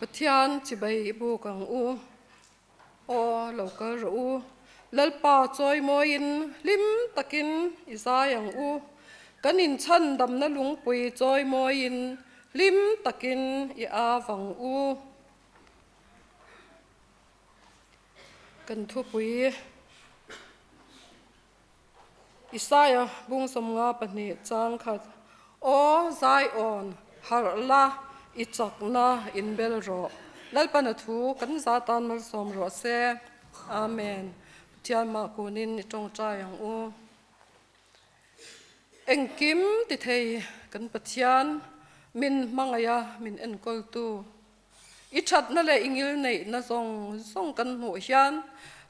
Pathian chibai i buk ang u. Aw, lo kal rawh u. Lalpa chawimawiin hlim takin i zai ang u. Kan inchhandamna lungpui chawimawiin hlim takin i av ang u. Kan thupui Isaiah bung 52 chang khat, Aw Zion, harh la, i chakna inbel rawh. Lalpana thu kan za tan malsawm rawh se. Amen. Pathian mah kunin i tawngtai ang u. Engkim ti thei kan Pathian, min hmangaih a, min enkawltu. I thatna leh i ngilneihna zawng zawng kan hmuh hian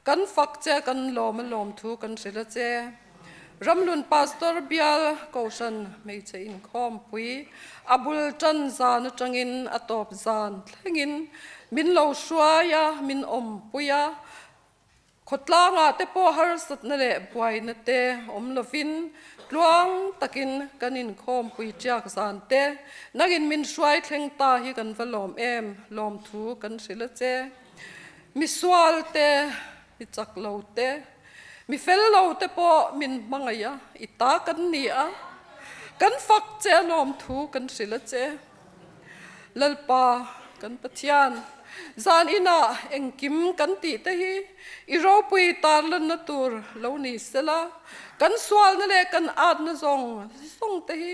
kan fak che, kan lawm a lawm thu kan hrilh a che. Ramlun Pastor bial Kohhran hmeichhe inkhawmpui a bul tan zan atangin a tawp zan thlengin min lo hruai a, min awmpui a. Khawtlangah te pawh harsatna leh buaina te awm lovin tluang takin kan inkhawmpui tiak zan te nangin min hruai thleng ta hi kan va lawm em, lawmthu kan hrilh a che. Mi sual te, mi chak lo te, mi fel lo te pawh min hmangaih a, i ta kan ni a, kan fak che a lawmthu kan hrilh a che. Lalpa kan Pathian, zan inah engkim kan tih te hi i ropui tarlanna tur lo ni sela, kan sualna leh kan atna zawng zawng te hi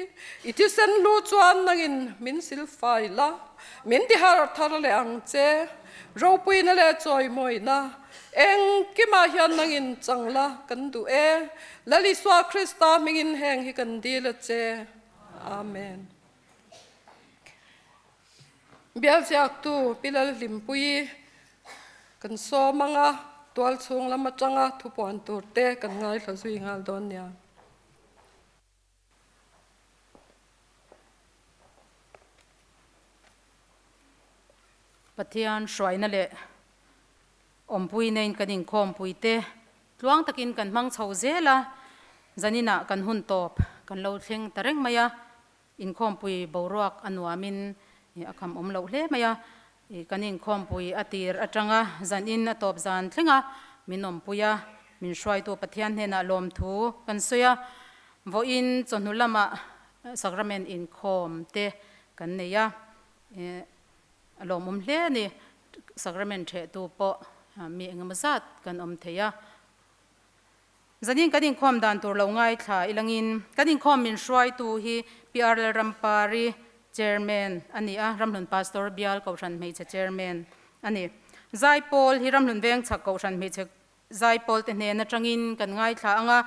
i thisen hlu chuan nangin min silfai la, min ti harh thar leh ang che. Ropuina leh chawimawina engkimah hian nangin chang la kan duh e. Lal Isua Krista hmingin heng hi kan dil a che. Amen. Bialziaktu Pi Lalhlimpuii kan sawm ang a, tual chhung lam atanga thupuan tur te kan ngaithla zui nghal dawn nia. Pathian hruaina leh awmpui neiin kan inkhawmpui te tluang takin kan hmang chho zel a, zaninah kan hun tawp kan lo thleng ta reng mai a. Inkhawmpui boruak a nuamin a kham awm loh hle mai a, kan inkhawmpui a tir atanga zanin a tawp zan thleng a, min awmpui a, min hruaitu Pathian hnenah lawmthu kan sawi a, vawiin chawhnu lamah Sacrament inkhawm te kan nei a, a lawmawm hle a ni, Sacrament thehtu pawh mi engemaw zat kan awm thei a. Zanin kan inkhawm dan tur lo ngaithla ilangin kan inkhawm min hruaitu hi PR Lalrampari, Chairman a ni a, Ramhlun Pastor Bial Kohhran Hmeichhe Chairman a ni. Zaipawl hi Ramhlun Vengchhak Kohhran Hmeichhe Zaipawl te hnen atangin kan ngaithla ang a,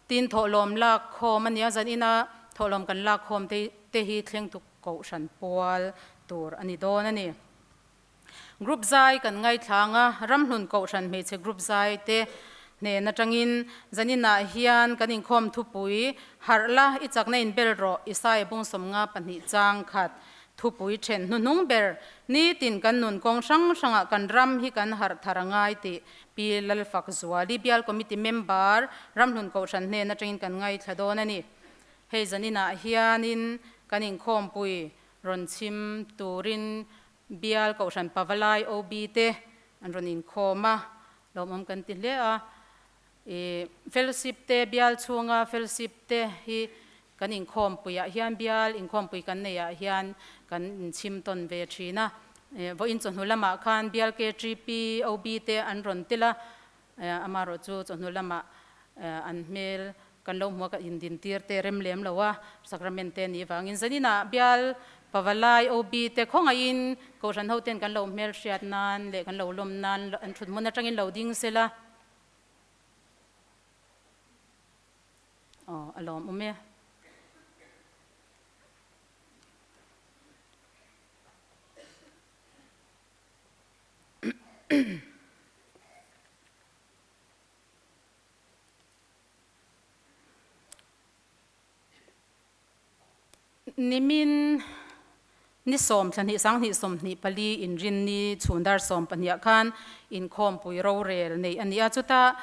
tin thawhlawm lak khawm a ni a, zanina thawhlawm kan lak khawm te te hi thlengtu Kohhran pual tur a ni dawn a ni. Group zai kan ngaithlang a, Ramhlun Kohhran hmeichhe group zai te hnen atangin zaninah hian kan inkhawm thupui harh la, i chakna in bel rawh, Isaiah bung 52 chang khat thupui then hnuhnung ber nitin kan nun kawng hrang hrangah kan ram hi kan harh thar a ngai tih Pi Lalfakzuali Bial Committee Member Ramhlun Kohhran hnen atangin kan ngaithla dawn a ni. Hei zaninah hianin kan inkhawmpui rawn chhim turin Bial Kohhran Pavalai OB te an rawn inkhawm a, lawmawm kan ti hle a. I fellowship te, bial chhunga fellowship te hi kan inkhawmpuiah hian bial inkhawmpui kan neiah hian kan inchhim tawn ve thin a. Vawiin chawhnu lamah khan bial KTP OB te an rawn tel a, amaherawhchu chawhnu lamah an hmel kan lo hmu a, kan indintir te rem lem lo a, sacrament te nih vangin zaninah bial Pavalai OB te khawngaihin Kohhran ho ten kan lo hmelhriat nan leh kan lo lawm nan an thut hmun atangin lo ding sela. Aw a lawmawm e. Nimin ni sawm thla hnih sanghnih 24 inrinni chhun dar 12 ah khan inkhawmpui rorel neih a ni a, chuta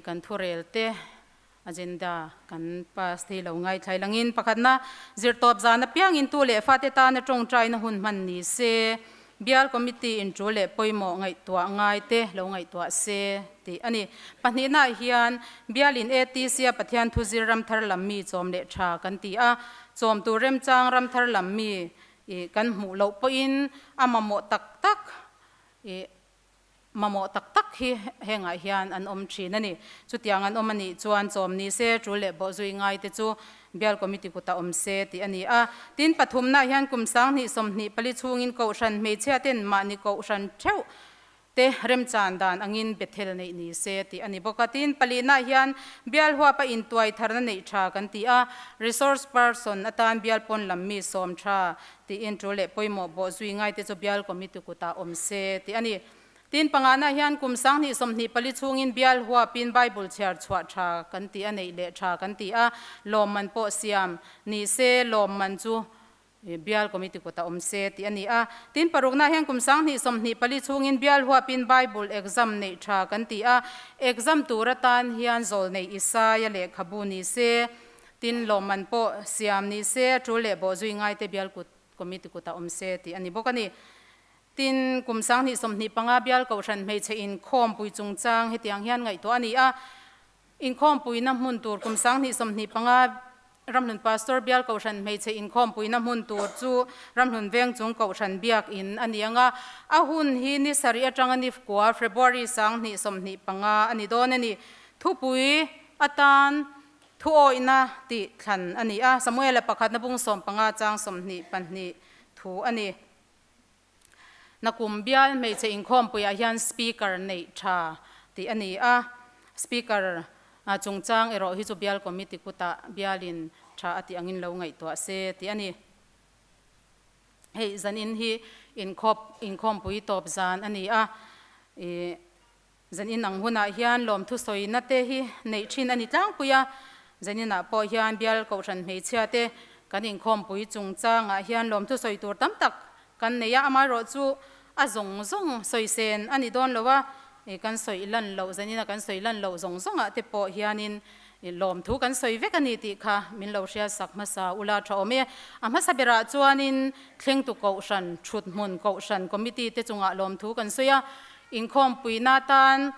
kan thurel te agenda kan pass thei lo ngaithlai langin pakhatna zirtawp zan apiangin tu leh fate tana tawngtaina hun hman ni se. Bial Committee in tul leh pawimawh ngaihtuah ngai te lo ngaihtuah se tih a ni. Pahnihnaah hian Bial in ATC a Pathian thuzir ramthar lam mi chawm leh tha kan ti a, chawm tur remchang ramthar lam mi kan hmuh loh pawhin a mamawh tak tak i Mamawh tak tak hi hengah hian an awm thin a ni. Chutiang an awm a nih chuan chawm ni se, tul leh bawhzui ngai te chu Bial Committee kutah awm se tih a ni a. Tin, pathumnaah hian kum 20 24 chhungin Kohhran hmeichhia ten mahni Kohhran theuh te remchan dan angin Bethel neih ni se tih a ni bawk a. Tin, palihnaah hian Bial huapa intuai tharna neih tha kan ti a, resource person atan Bial pawn lam mi sawm tha Tiin tul leh pawimawh bawhzui ngaite chu bial committee kutah awm se tih a ni. Tin pangana hian kum 20 24 chhungin bial huapin Bible chhiar chhuah tha kan ti a neih leh tha kan ti a, lawmman pawh siam ni se lawmman chu bial committee kutah awm se tih a ni a. Tin parukna hian kum 20 24 chhungin bial huapin Bible exam neih tha kan ti a, exam tur atan hian zawlneih Isaia lehkhabu ni se Tin, lawmman pawh siam ni se, a tul leh bawhzui ngaite bial kut committee kutah awm se tih a ni bawk a ni. Tin, kum 20 25 bial kohhran hmeichhe inkhawmpui chungchang hetiang hian ngaihtuah a ni a, inkhawmpuina hmun tur kum 20 25 Ramhlun Pastor bial kohhran hmeichhe inkhawmpuina hmun tur chu Ramhlun Vengchung kohhran biakin a ni ang a, a hun hi ni sarih atanga ni kua February 20 25 a ni dawn a ni. Thupui atan Thuawihna tih thlan a ni a, Samuela pakhatna bung 15 chang 22 thu a ni. Nakum bial hmeichhe inkhawmpuiah hian Speaker neih tha tih a ni a, Speaker chungchang erawh hi chu bial committee kutah bialin tha a tih angin lo ngaihtuah se tih a ni. Hei zanin hi inkhawp inkhawmpui tawp zan a ni a, ih. Zan in ang hunah hian lawmthu sawina te hi neih thin a ni tlangpui a, zan inah pawh hian bial kohhran hmeichhia te kan inkhawmpui chungchangah hian lawmthu sawi tur tam tak kan nei a, amaherawh chu a zawng zawng sawi sen a ni dawn lo a, kan sawi lan loh zan ina kan sawi lan loh zawng zawngah te pawh hianin lawmthu kan sawi vek a ni tih kha min lo hriat sak hmasa ula tha awm e. A hmasa berah chuanin thlengtu kohhran, thuthmun kohhran committee te chungah lawmthu kan sawi a, Inkhawmpuina tan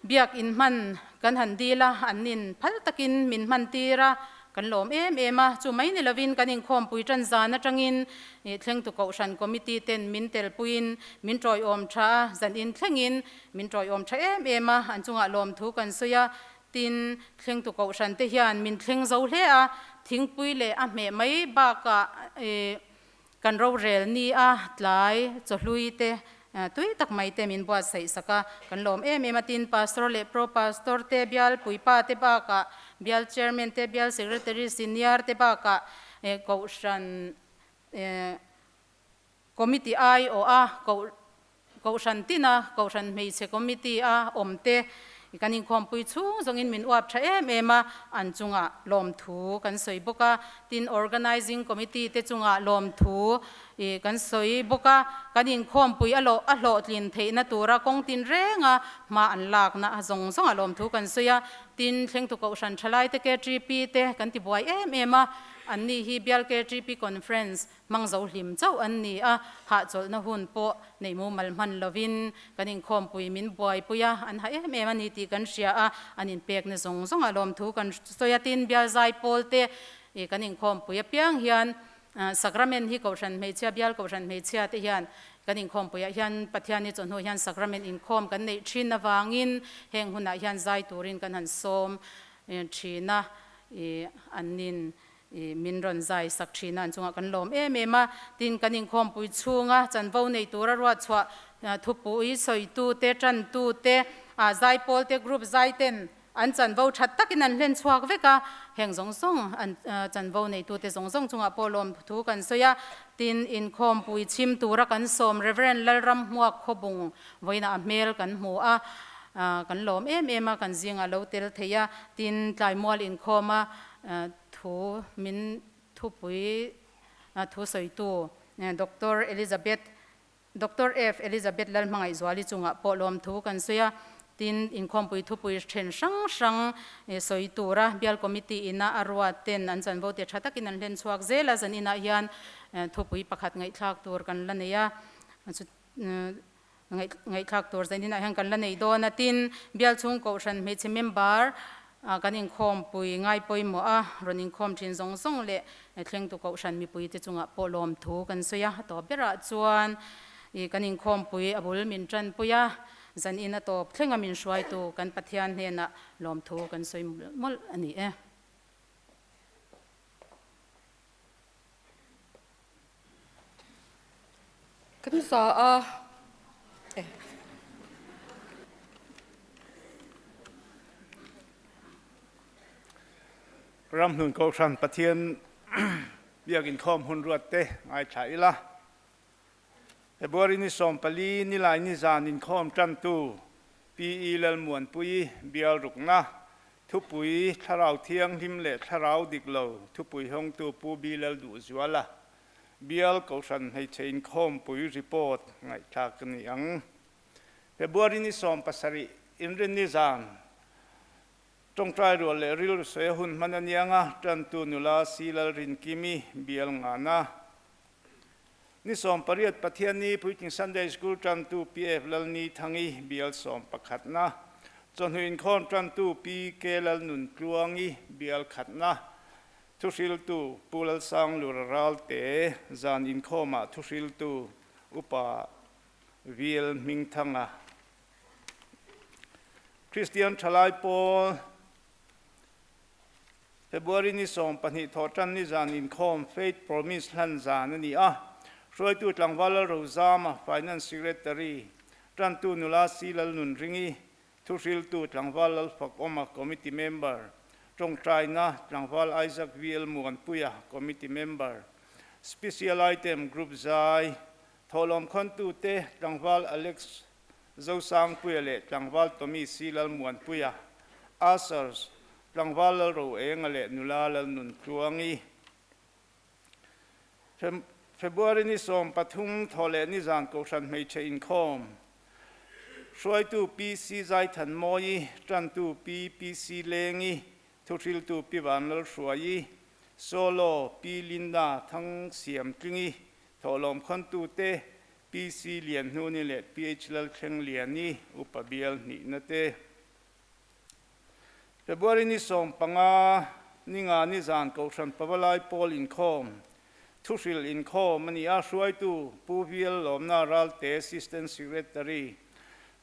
biak in hman kan han dil a, an nin phal takin min hman tir a, kan lawm em em a. Chu mai ni lovin kan inkhawmpui tan zan atangin thlengtu kohhran committee ten min telpuiin min tawiawm tha a, zan in thlengin min tawiawm tha em em a, an chungah lawmthu kan sawi a. Tin, thlengtu kohhran te hian min thleng zo hle a, thingpui leh a hmeh mai bakah Kan rorel ni a tlai chawhlui te tui tak mai te min buatsaih sak a, kan lawm em em a. Tin, Pastor leh Pro Pastor te, Bial puipa te bakah, Bial Chairman te, Bial Secretary Senior te bakah Kohhran Committee aiawh a Kohhran tina Kohhran hmeichhe committee a awm te kan inkhawmpui chhung zawngin min uap tha em em a, an chungah lawmthu kan sawi bawk a, tin Organizing Committee te chungah lawmthu kan sawi bawk a, kan inkhawmpui a lawh a hlawhtlin theihna tura kawng tin renga hma an lakna a zawng zawngah lawmthu kan sawi a, tin thlengtu Kohhran thalaite KTP te kan ti buai em em a, anni hi Bial KTP Conference Hmang zo hlim chauh an ni a, hahchawlhna hun pawh neih mumal hman lovin kan inkhawmpui min buaipui a, an ha em em a ni tih kan hria a, an inpekna zawng zawngah lawmthu kan sawi a, tin bial zai pawl te kan inkhawmpui apiang hian Sacrament hi Kohhran hmeichhia, bial Kohhran hmeichhia te hian kan inkhawmpuiah hian Pathianni chawhnu hian Sacrament inkhawm kan neih thin avangin heng hunah hian zai turin kan han sawm thin a, an nin I min rawn zai sak thin a, an chungah kan lawm em em a. Tin, kan inkhawmpui chhunga chanvo nei tura ruatchhuah thupui sawitu te, tantu te, zaipawl te, group zai ten an chanvo that takin an hlen chhuak vek a. Heng zawng zawng an chanvo neitu te zawng zawng chungah pawh lawm thu kan sawi a. Tin, inkhawmpui chhim tura kan sawm Rev. Lalramhmuak Khawbung vawiinah a hmel kan hmu a, kan lawm em em a, kan zingah lo tel thei a. Tin, tlaimual inkhawma Thu min thupui thu sawitu Doctor Elizabeth Doctor F Elizabeth Lalhmangaihzuali chungah pawh lawmthu kan sawi a. Tin, inkhawmpui thupui then hrang hrang sawi tura Bial Committee ina a ruat ten an chanvo te tha takin an hlen chhuak zel a, zan inah hian thupui pakhat ngaihthlak tur kan la nei a, ngaihthlak tur zan inah hian kan la nei dawn a. Tin, Bial chhung Kohhran hmeichhe member kan inkhawmpui ngai pawimawh a, rawn inkhawm thin zawng zawng leh thlengtu Kohhran mipuite chungah pawh lawmthu kan sawi a, a tawp berah chuan kan inkhawmpui a bul min tanpui a. Zan in a tawp thlenga min hruaitu kan Pathian hnenah lawmthu kan sawi mawlh mawlh a ni e. Kan za a e. Ramhlun Kohhran Pathian biak inkhawm hun ruat te ngaithla ila. February ni 14 nilai ni zan inkhawm tantu PE Lalmuanpuii bial rukna thupui Thlarau Thianghlim leh Thlarau Dik Lo thupui hawngtu Pu B Lalduhzuala bial Kohhran Hmeichhe Inkhawmpui report ngaihthlak a ni ang. February ni 17 inrinni zan Tawngtai rual leh rilru sawi a hun hman anianga tantu nula C Lalrinkimi bial ngana Ni 18 Pathianni Puitling Sunday School tantu PF Lalni Thangi bial 11na, Chawhnu Inkhawm tantu PK Lalnuntluangi bial khatna, Thuhriltu Pu Lalsanglura Ralte, Zan Inkhawmah Thuhriltu Upa VL Hmingthanga, Kristian Thalai Pawl, February ni 12 thawhtan ni zan inkhawm Faith Promise hlan zan a ni a. Hruaitu tlangval Lalrozama, Finance Secretary, Tantu nula C Lalnunringi, Thuhriltu tlangval Lalfakawma, Committee Member, Tawngtaina tlangval Isaac VL Muanpuia, Committee Member, Special Item Group zai, Thawhlawm khawntute tlangval Alex Zosangpuia leh tlangval Tommy C Lalmuanpuia, Ushers, tlangval Lalroenga leh nula Lalnuntluangi. February ni 13 thaw leh nizan Kohhran Hmeichhe Inkhawm hruaitu Pi C Zaithanmawii, tantu Pi PC Lengi, Thuhriltu Pi Vanlalhruaii, Solo Pi Linda Thangsiamtlingi, Thawhlawm khawntute PC Lianhnuni leh PH Lalthleng Liani, Upa Bial hnihna te. February ni 15 ni nga ni zan Kohhran Pavalai Pawl inkhawm, Thuhril inkhawm a ni a, hruaitu Pu VL Lawmna Ralte, Assistant Secretary,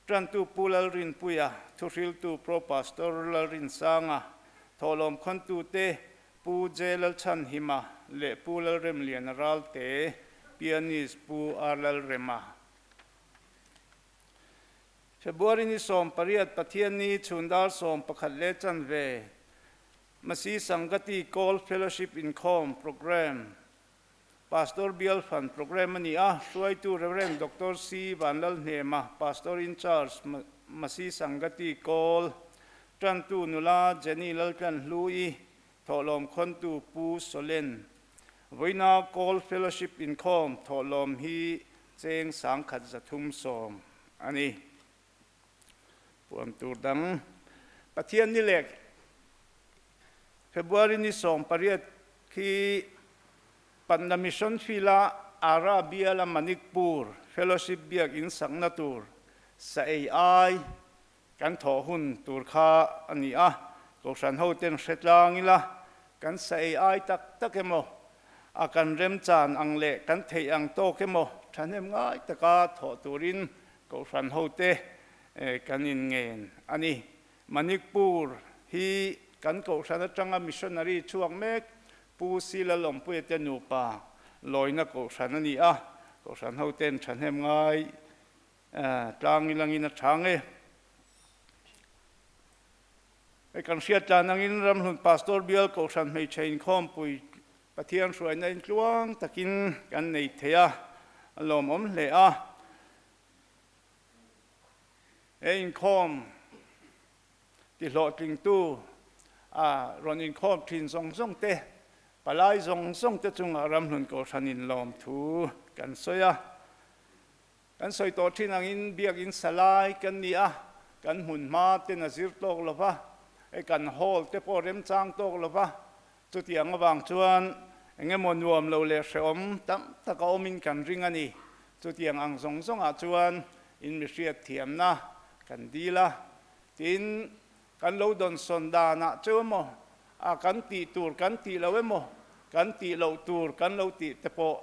Tantu Pu Lalrinpuia, Thuhriltu Pro Pastor Lalrinsanga, Thawhlawm khawntute Pu J Lalchhanhima leh Pu Lalremliana Ralte, Pianist Pu R Lalrema. February ni 18 Pathianni chhun dar 11 leh chanve Masi Sangati Call Fellowship Inkhawm Programme Pastor Bial Fund Programme a ni a, hruaitu Rev. Doctor C Vanlalhnema, Pastor in Charge, Masi Sangati Call, Tantu nula Jenny Laltlanhlui, Thawhlawm khawntu Pu Solen. Vawiina Call Fellowship inkhawm thawhlawm hi cheng 1310 a ni. Puan tur dang Pathian ni leh February ni 18 khi Patna Mission Field-a Ara biala Manikpur Fellowship biak in sakna tur sa ei ai kan thawh hun tur kha a ni a, Kohhran hoten hre tlang ila kan sa ei ai tak tak emaw, a kan remchan ang leh kan theih ang tawk emaw thahnem ngai taka thawh turin Kohhran hote kan inngen a ni. Manipur hi kan Kohhran atanga missionary chhuak mek Pu Sila Lawmpuia te nupa lawina Kohhran a ni a, Kohhran hoten thahnem ngai tlang ilangin a chhang e. Hei kan hriat tlan angin Ramhlun Pastor Bial Kohhran Hmeichhe Inkhawmpui Pathian hruaina intluang takin kan nei thei a, a lawmawm hle a. He inkhawm ti hlawhtlingtu a rawn inkhawm thin zawng zawng te, palai zawng zawng te chungah Ramhlun Kohhran in lawmthu kan sawi a. Kan sawi tawh thin angin biakinn sa lai kan ni a, Kan hmun hma ten a zir tawk lo va, hei kan hall te pawh remchang tawk lo va, chutiang avang chuan eng emaw nuam lo leh hrehawm tam tak a awmin kan ring a ni. Chutiang ang zawng zawngah chuan in mi hriat thiamna kan dil a, tin kan lo dawnsawn danah cheu emaw, a kan tih tur kan tih lo emaw, kan tih loh tur kan lo tih te pawh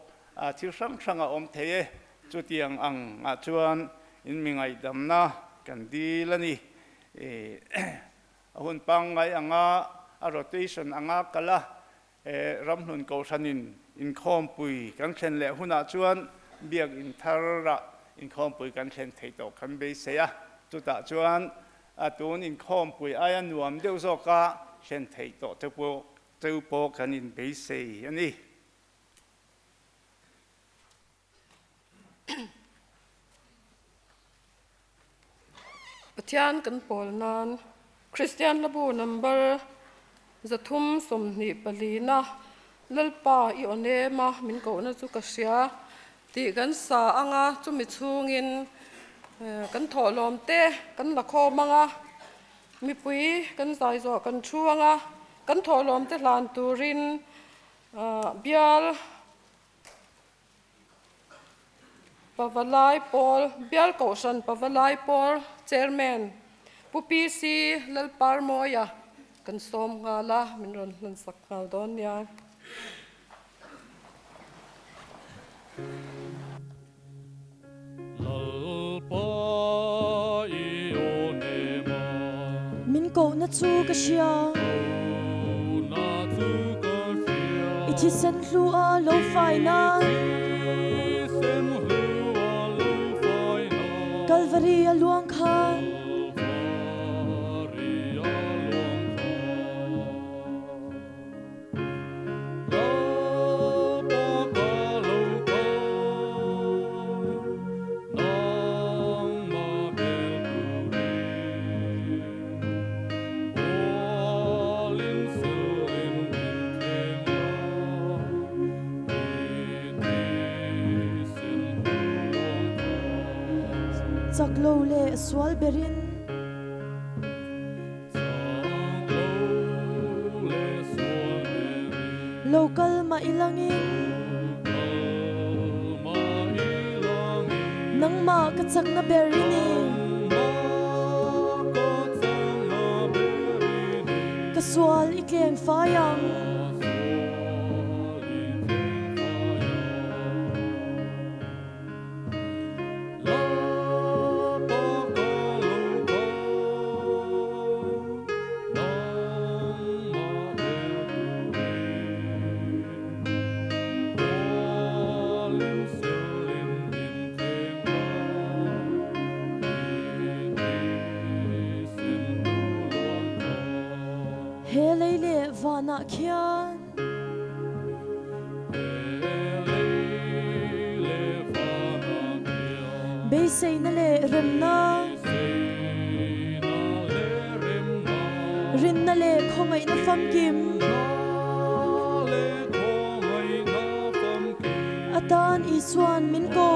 thil hrang hrang a awm thei e. Chutiang ang ah chuan in mi ngaihdamna kan dil a ni. A hun pangngai anga a rotation anga kal a, Ramhlun Kohhranin inkhawmpui kan thlen leh hunah chuan biak in tharah inkhawmpui kan thlen thei tawh kan beisei a. Chutah chuan a tun inkhawmpui aia nuam deuh zawka thlen theih tawh te pawh cheu pawh kan inbeisei a ni. Pathian kan pawl nan Kristian hlabu number 324 na Lalpa i aw nem a min kohna chu ka hria tih kan sa anga chumi chhungin kan thawhlawm te kan la khawm anga mipui kan zai zawh kan thu anga kan thawhlawm te hlan turin bial Pavalai Pawl, Bial Kohhran Pavalai Pawl Chairman Pu PC Lalparmawia kan sawm nghal a, min rawn hlan sak nghal dawn nia. Lalpa i aw nem a. Min kohna chu ka hria. Kohna chu ka hria. I thisen hlu a lo fai nan. I thisen hlu a lo fai nan. Kalvari a luang khan. Kalvari a luang khan. Lalpa ka lo kal, nangmah bel turin. Bualin silin min thleng la, i thisen hlu luang kha. Chak lo leh sual berin. Lo kal mah i langin. Nangmah ka chakna ber i ni. Ka sual i tleng fai ang. He lei leh vanah khian. Beiseina leh remna. Rinna leh khawngaihna famkim. Atan Isuan min ko.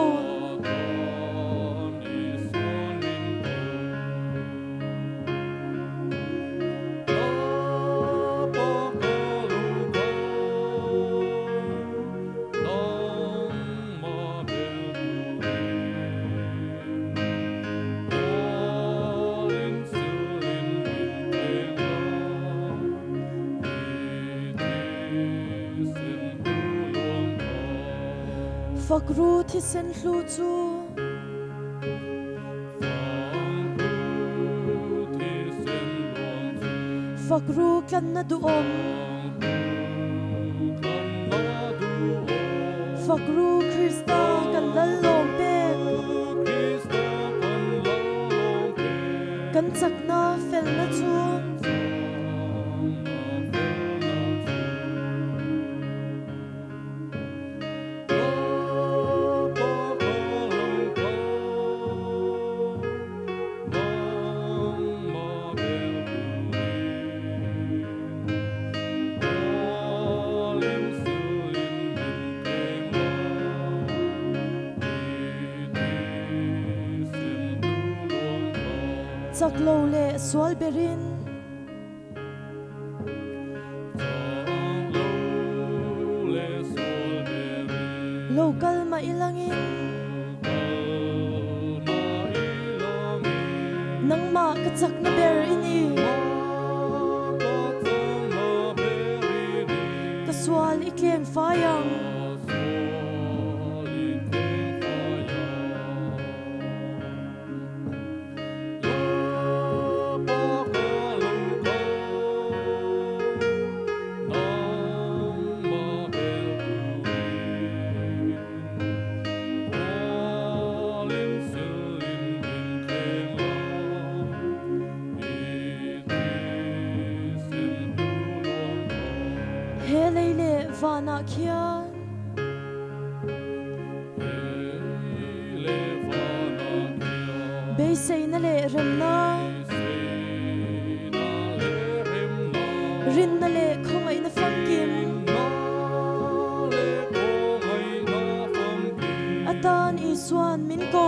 Fakru thisen hlu chu. Fakru tlanna duhawm. Fakru Krista kan lal lawm pek. Kan chakna felna chu. Chak lo leh sual berin. Lo kal mah ilangin. Nangmah ka chakna ber i ni. Ka sual i tleng fai ang. He lei leh vanah khian. Beiseina leh remna. Rinna leh khawngaihna famkim. Atan Isuan min ko.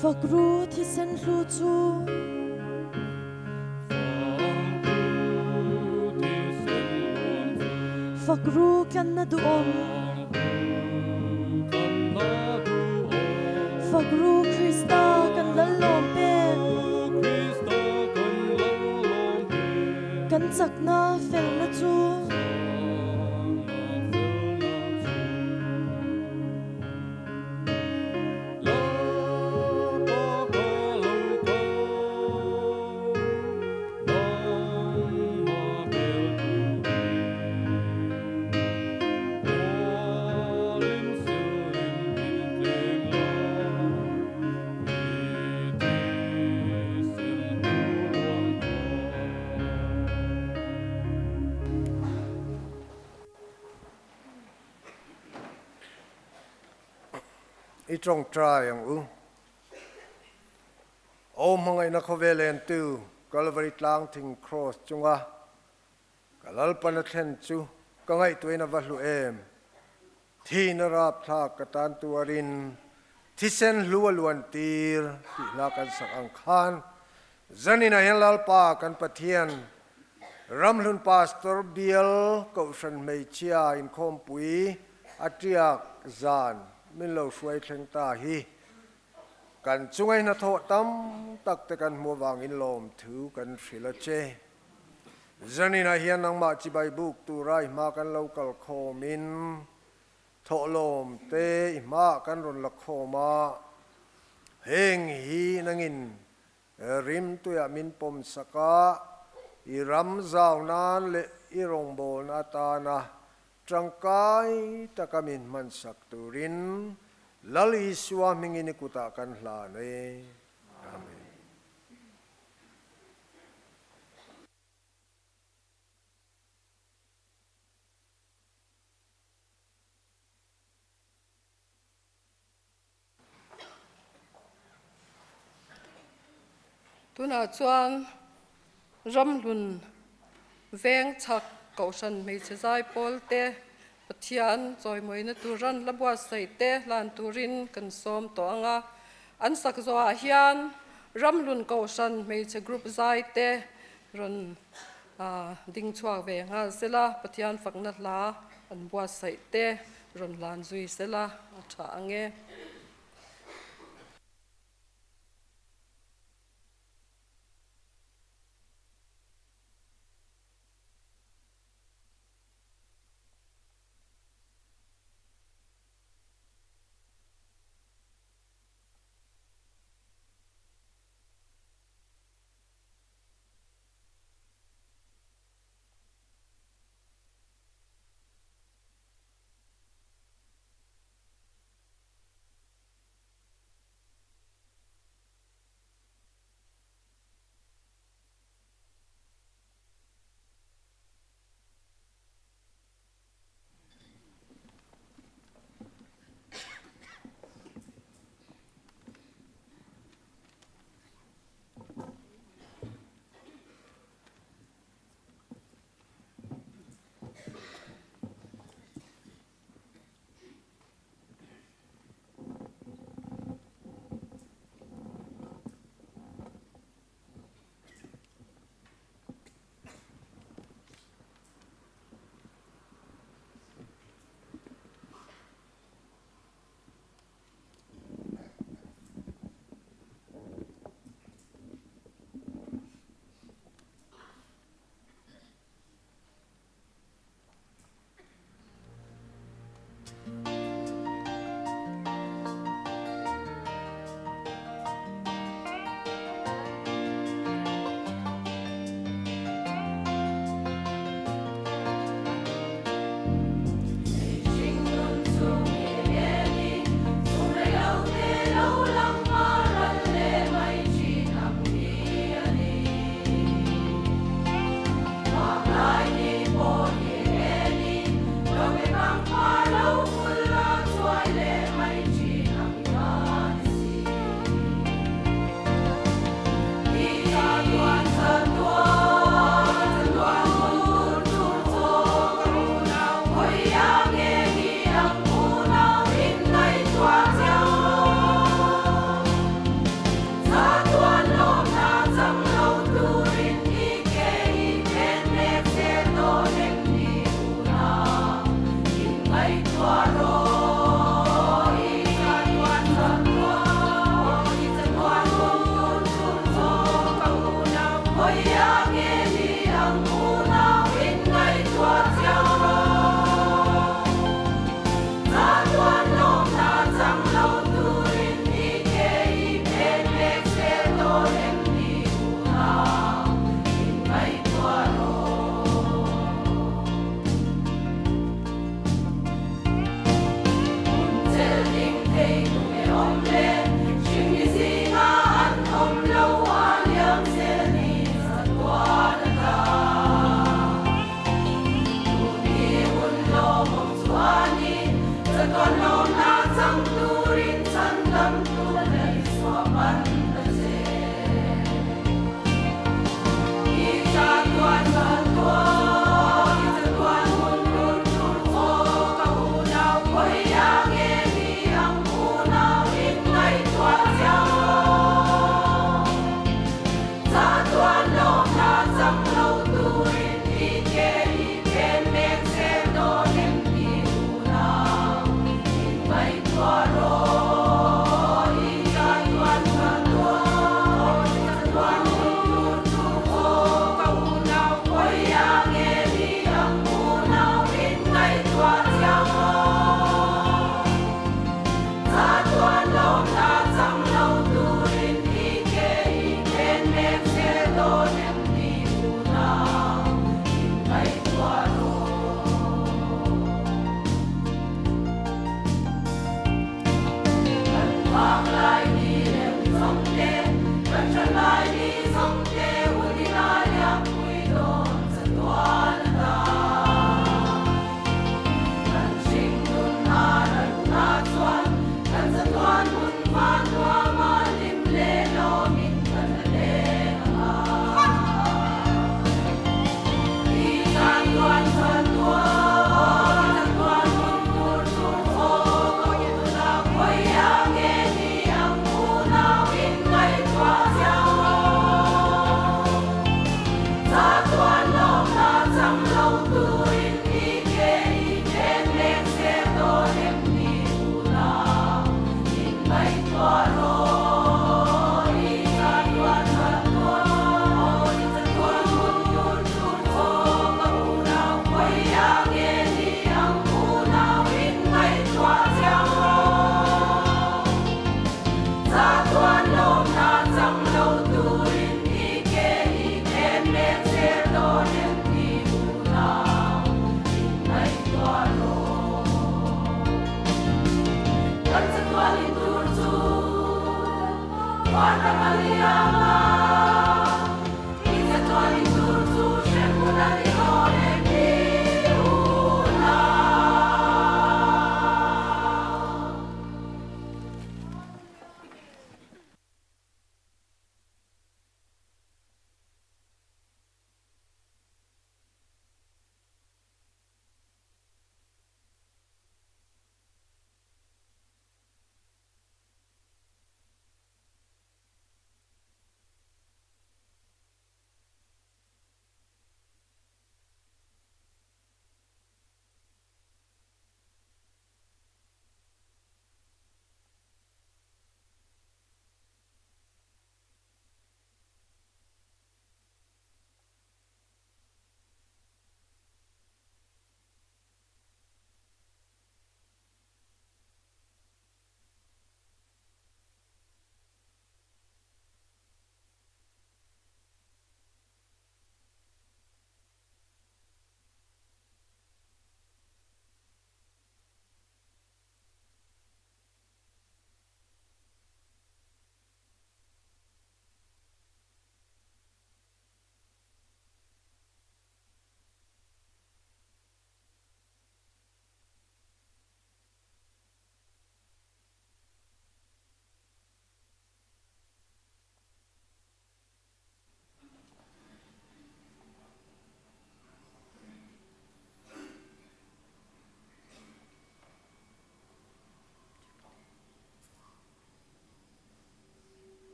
Fakru thisen hlu chu. Fakru tlanna duhawm. Fakru Krista kan lal lawm pek. Kan chakna felna chu. I tawngtai ang u. Aw hmangaihna khawvel entu Kalvari tlang thing Kraws chunga ka Lalpan a thlen chu ka ngaihtuahin a va hlu em. Thihna rapthlak ka tan tuarin thisen hlu a luan tir tih hla kan sak ang khan zaninah hian Lalpa kan Pathian Ramhlun Pastor Bial Kohhran Hmeichhia Inkhawmpui a tiak zan min lo hruai thleng ta hi kan chunga hnathawh tam tak te kan hmu avangin lawmthu kan hrilh a che. Zaninah hian nangmah chibai buk tura i hma kan lo kal khawmin thawhlawm te i hmaah kan rawn la khawm a, heng hi nangin Rimtuiah min pawm sak a, i ram zau nan leh i rawngbawlna atana tangkai taka min hman sak turin Lal Isua hmingin i kutah kan hlan e. Amen. Tunah chuan Ramhlun veng chhak Kohhran hmeichhe zai pawl te, Pathian chawimawina tur ran la buatsaih te hlan turin kan sawm tawh ang a. An sak zawhah hian Ramhlun Kohhran hmeichhe group zai te rawn ding chhuak ve nghal sela, Pathian fakna hla an buatsaih te rawn hlan zui sela a tha ang e.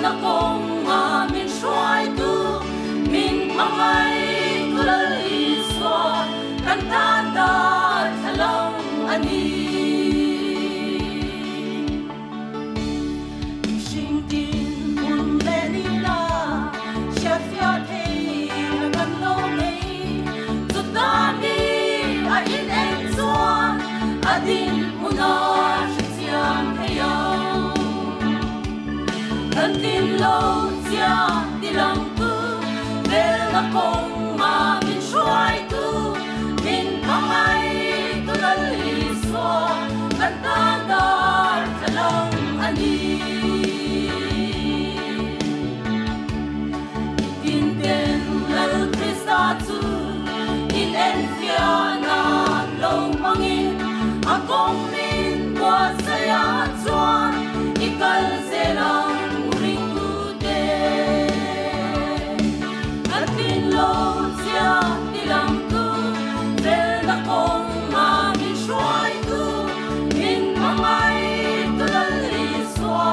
Felna kawnga min hruaitu, min hmangaihtu Lal Isua kan tan darthlalang a ni. Mihring tin hun leh nila hriatfiah theihna kan lo nei. Chutah mi a in en chuan a dinhmun a hrechiang thei ang. Kan tin lo chiah tilangtu velna kawnga min hruaitu, min hmangaihtu Lal Isua kan tan darthlalang a ni. Tinten Lal Krista chu in enfiahna lo hmangin a kawng min buatsaih ah chuan i kal zel ang ringtute. Kan tlin lo chiah tilangtu felna kawnga min hruaitu min hmangaihtu Lal Isua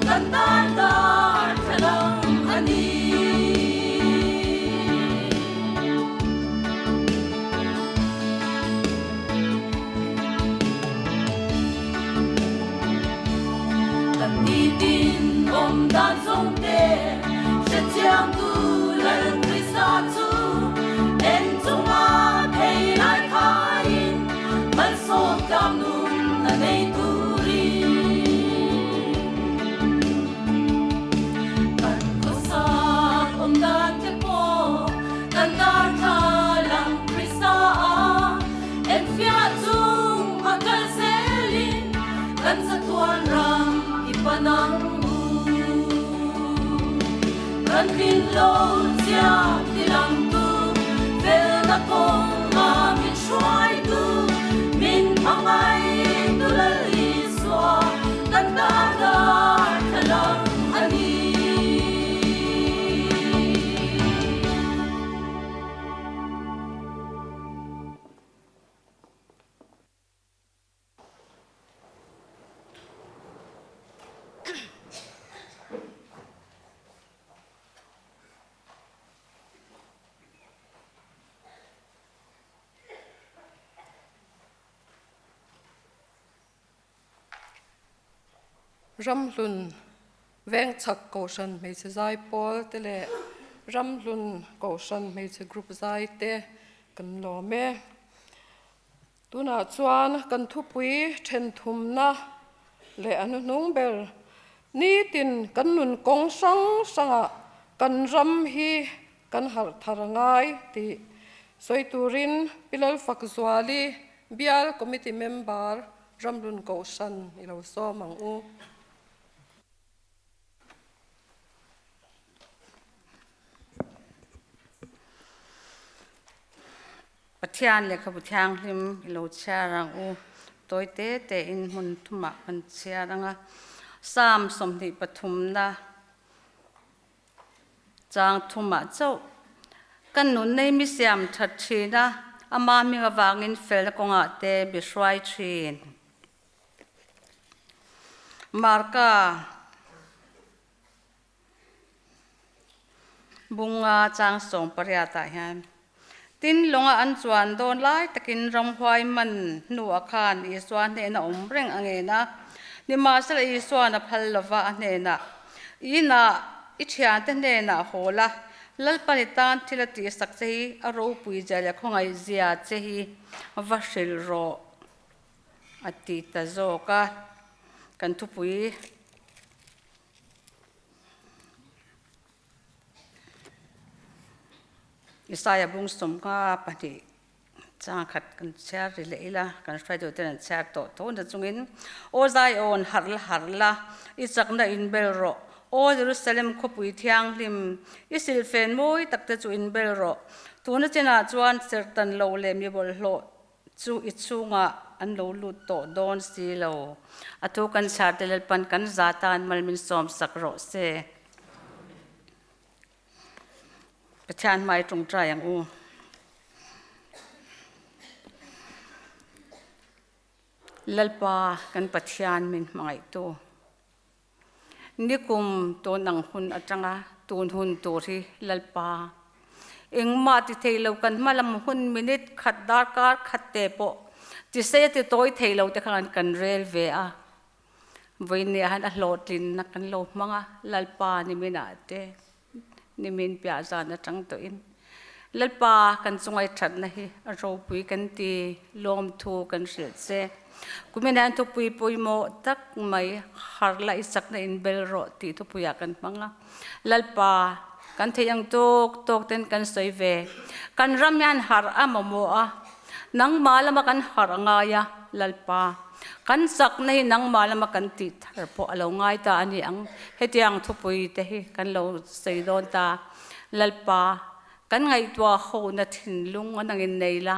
kan tan darthlalang a ni. Kan nitin awm dan zawng te hrechiangtu Lal Krista chu en chunga phei lai khaiin malsawm tlam nun a nei turin. Kan khawsak awm dan te pawh kan darthlalang Krista a enfiah chung a kal zelin kan chatuan ram i pan ang u. Kan tlin lo chiah tilangtu felna kawnga min hruaitu min hmangaihtu Lal Isua kan tan darthlalang a ni. Ramhlun Vengchhak Kohhran Hmeichhe Zai Pawl te leh Ramhlun Kohhran Hmeichhe Group Zai te kan lawm e. Tunah chuan kan thupui thenthumna leh a hnuhnung ber nitin kan nun kawng hrang hrangah kan ram hi kan harh thar a ngai tih sawi turin Pi Lalfakzuali Bial Committee Member Ramhlun Kohhran i lo sawm ang u. Pathian lehkhabu thianghlim i lo chhiar ang u. Tawi te tein hmun thumah kan chhiar ang a. Psalm 23na chang thumah chauh kan nun nei mi siam that thin a, ama hming avangin felna kawngah te bi hruai thin. Marka Bunga chang 18 ah hian tin lawnga an chuan dawn lai takin ramhuai man hnuah khan Isua hnehna awm reng a ngen a. Nimahsela Isuan a phal lova a hnenah, I inah i thiante hnenah haw la, Lalpan i tan thil a tihsak che hi a ropui zia leh khawngaih zia che hi va hrilh rawh a ti ta zawk a. Kan thupui. Isaiah bung 52 chang khat kan chhiar ri leh ila, kan hruaitu ten an chhiar tawh tho na chungin, Aw Zion, harh la harh la, i chakna inbel rawh. Aw Jerusalem khawpui thianghlim, i silfen mawi tak te chu inbel rawh. Tuna chenah chuan serhtan lo leh mi bawlhhlawh chu i chhungah an lo lut tawh dawn si lo. A thu kan chhar te Lalpan kan za tan mal min sawm sak rawh se. Pathian hmai tawngtai ang u. Lalpa kan Pathian min hmangaihtu. Nikum tun ang hun atanga tun hun tur hi Lalpa engmah ti thei lo kan hma lam hun minute khat darkar khat te pawh ti sei a ti tawi thei lo te khan kan rel ve a. Vawinia han a hlawhtlinna kan lo hmang a, Lalpa niminah te nimin piah zan atang tawhin Lalpa kan chungai thatna hi a ropui kan ti, lawmthu kan hrilh che. Kumin hian thupui pawimawh tak mai har la i chakna inbel rawh tih thupuiah kan hmang a. Lalpa kan theih ang tawk tawk ten kan sawi ve. Kan ram hian har a mamawh a, nangmah lama kan har a ngai a, Lalpa kan chakna hi nangmah lama kan tih thar pawh a lo ngai ta a ni ang. Hetiang thupui te hi kan lo sawi dawn ta. Lalpa, kan ngaihtuah hona thinlung a nangin nei la,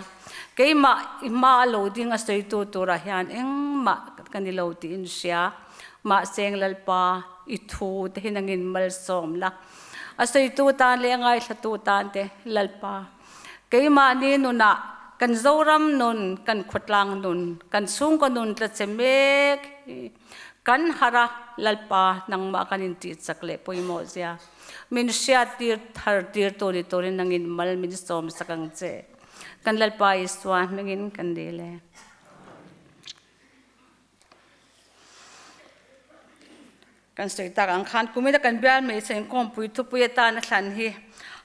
keimah i hma a lo ding a sawitu turah hian engmah ka ni lo tiin hria. Mahseng Lalpa, i thu te hi nangin malsawm la, a sawitu tan leh a ngaithlatu tan te Lalpa, keimahni nunah kan Zoram nun, kan khawtlang nun, kan chhungkaw nun tla che mek hi kan harh a, Lalpa, nangmah kan intih chak leh pawimawh zia. Min hriat tir thar tir tu ni turin nangin mal min sawm sak ang che. Kan Lalpa Isua hmingin kan dil e. Kan sawi tak ang khan kumina kan bial hmeichhe inkawmpui thupui atan a thlan hi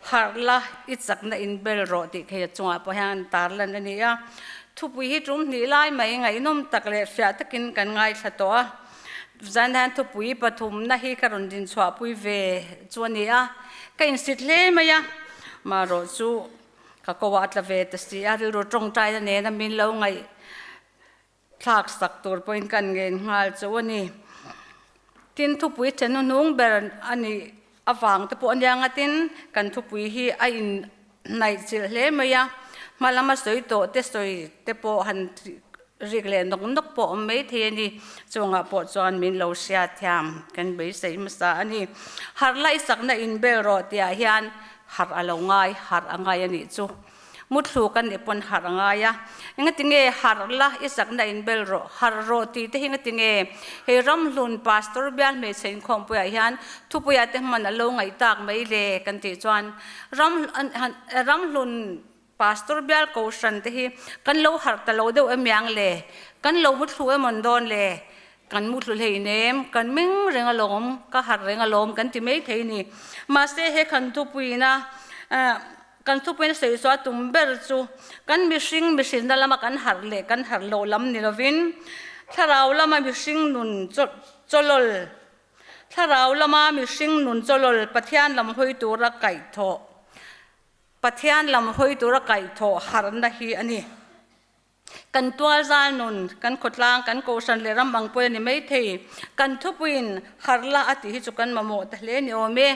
harh la i chakna inbel rawh tih thei a chungah pawh hian tarlan a ni a. Thupui hi tum hnih lai mai ngaihnawm tak leh fiah takin kan ngaithla tawh a. Zan hian thupui pathumna hi ka rawn dinchhuahpui ve chu a ni a, ka insit hle mai a, marawh chu ka ko ah a tla ve ta si a, rilru tawngtaina nena min lo ngaih thlak sak tur pawhin kan ngen nghal chu a ni. Tin, thupui then hnuhnung ber a nih avang te pawh a nia nga tin kan thupui hi a inhnaih chilh hle mai a, hma lama sawi tawh te sawi te pawh han rik leh nawk nawk pawh awm mai thei a ni. Chungah pawh chuan min lo hriat thiam kan beisei hmasa a ni. Harh laih sakna inbel rawh tihah hian harh a lo ngai, harh a ngai a nih chu. Muthlu kan nih pawn harh a ngai a, engatinge harh la i sakna in bel rawh, harh rawh tih te hi engatinge hei ramhlun pastor bial hmeichhe inkhawmpuiah hian thupuiah te hman a lo ngaih tak mai le kan tih chuan ram ramhlun pastor bial kohhran te hi kan lo harh ta lo deuh emiang le, kan lo muthlu emawn dawn le, kan muthlu hleinem, kan meng reng alawm, ka harh reng alawm kan ti mai thei ni. Mahse he khan thupuiina Kan thupuiin sawi chu a tum ber chu kan mihring mihrinna lama kan harh leh kan harh loh lam ni lovin thlarau lama mihring nun chawlawl, thlarau lama mihring nun chawlawl Pathian lam hawi tura kaihthawh, Pathian lam hawi tura kaihthawh harhna hi a ni. Kan tualzal nun, kan khawtlang, kan kohhran leh ram ang pawh a ni maithei. Kan thupuiin harh la a tih hi chu kan mamawh ta hle ni awm e.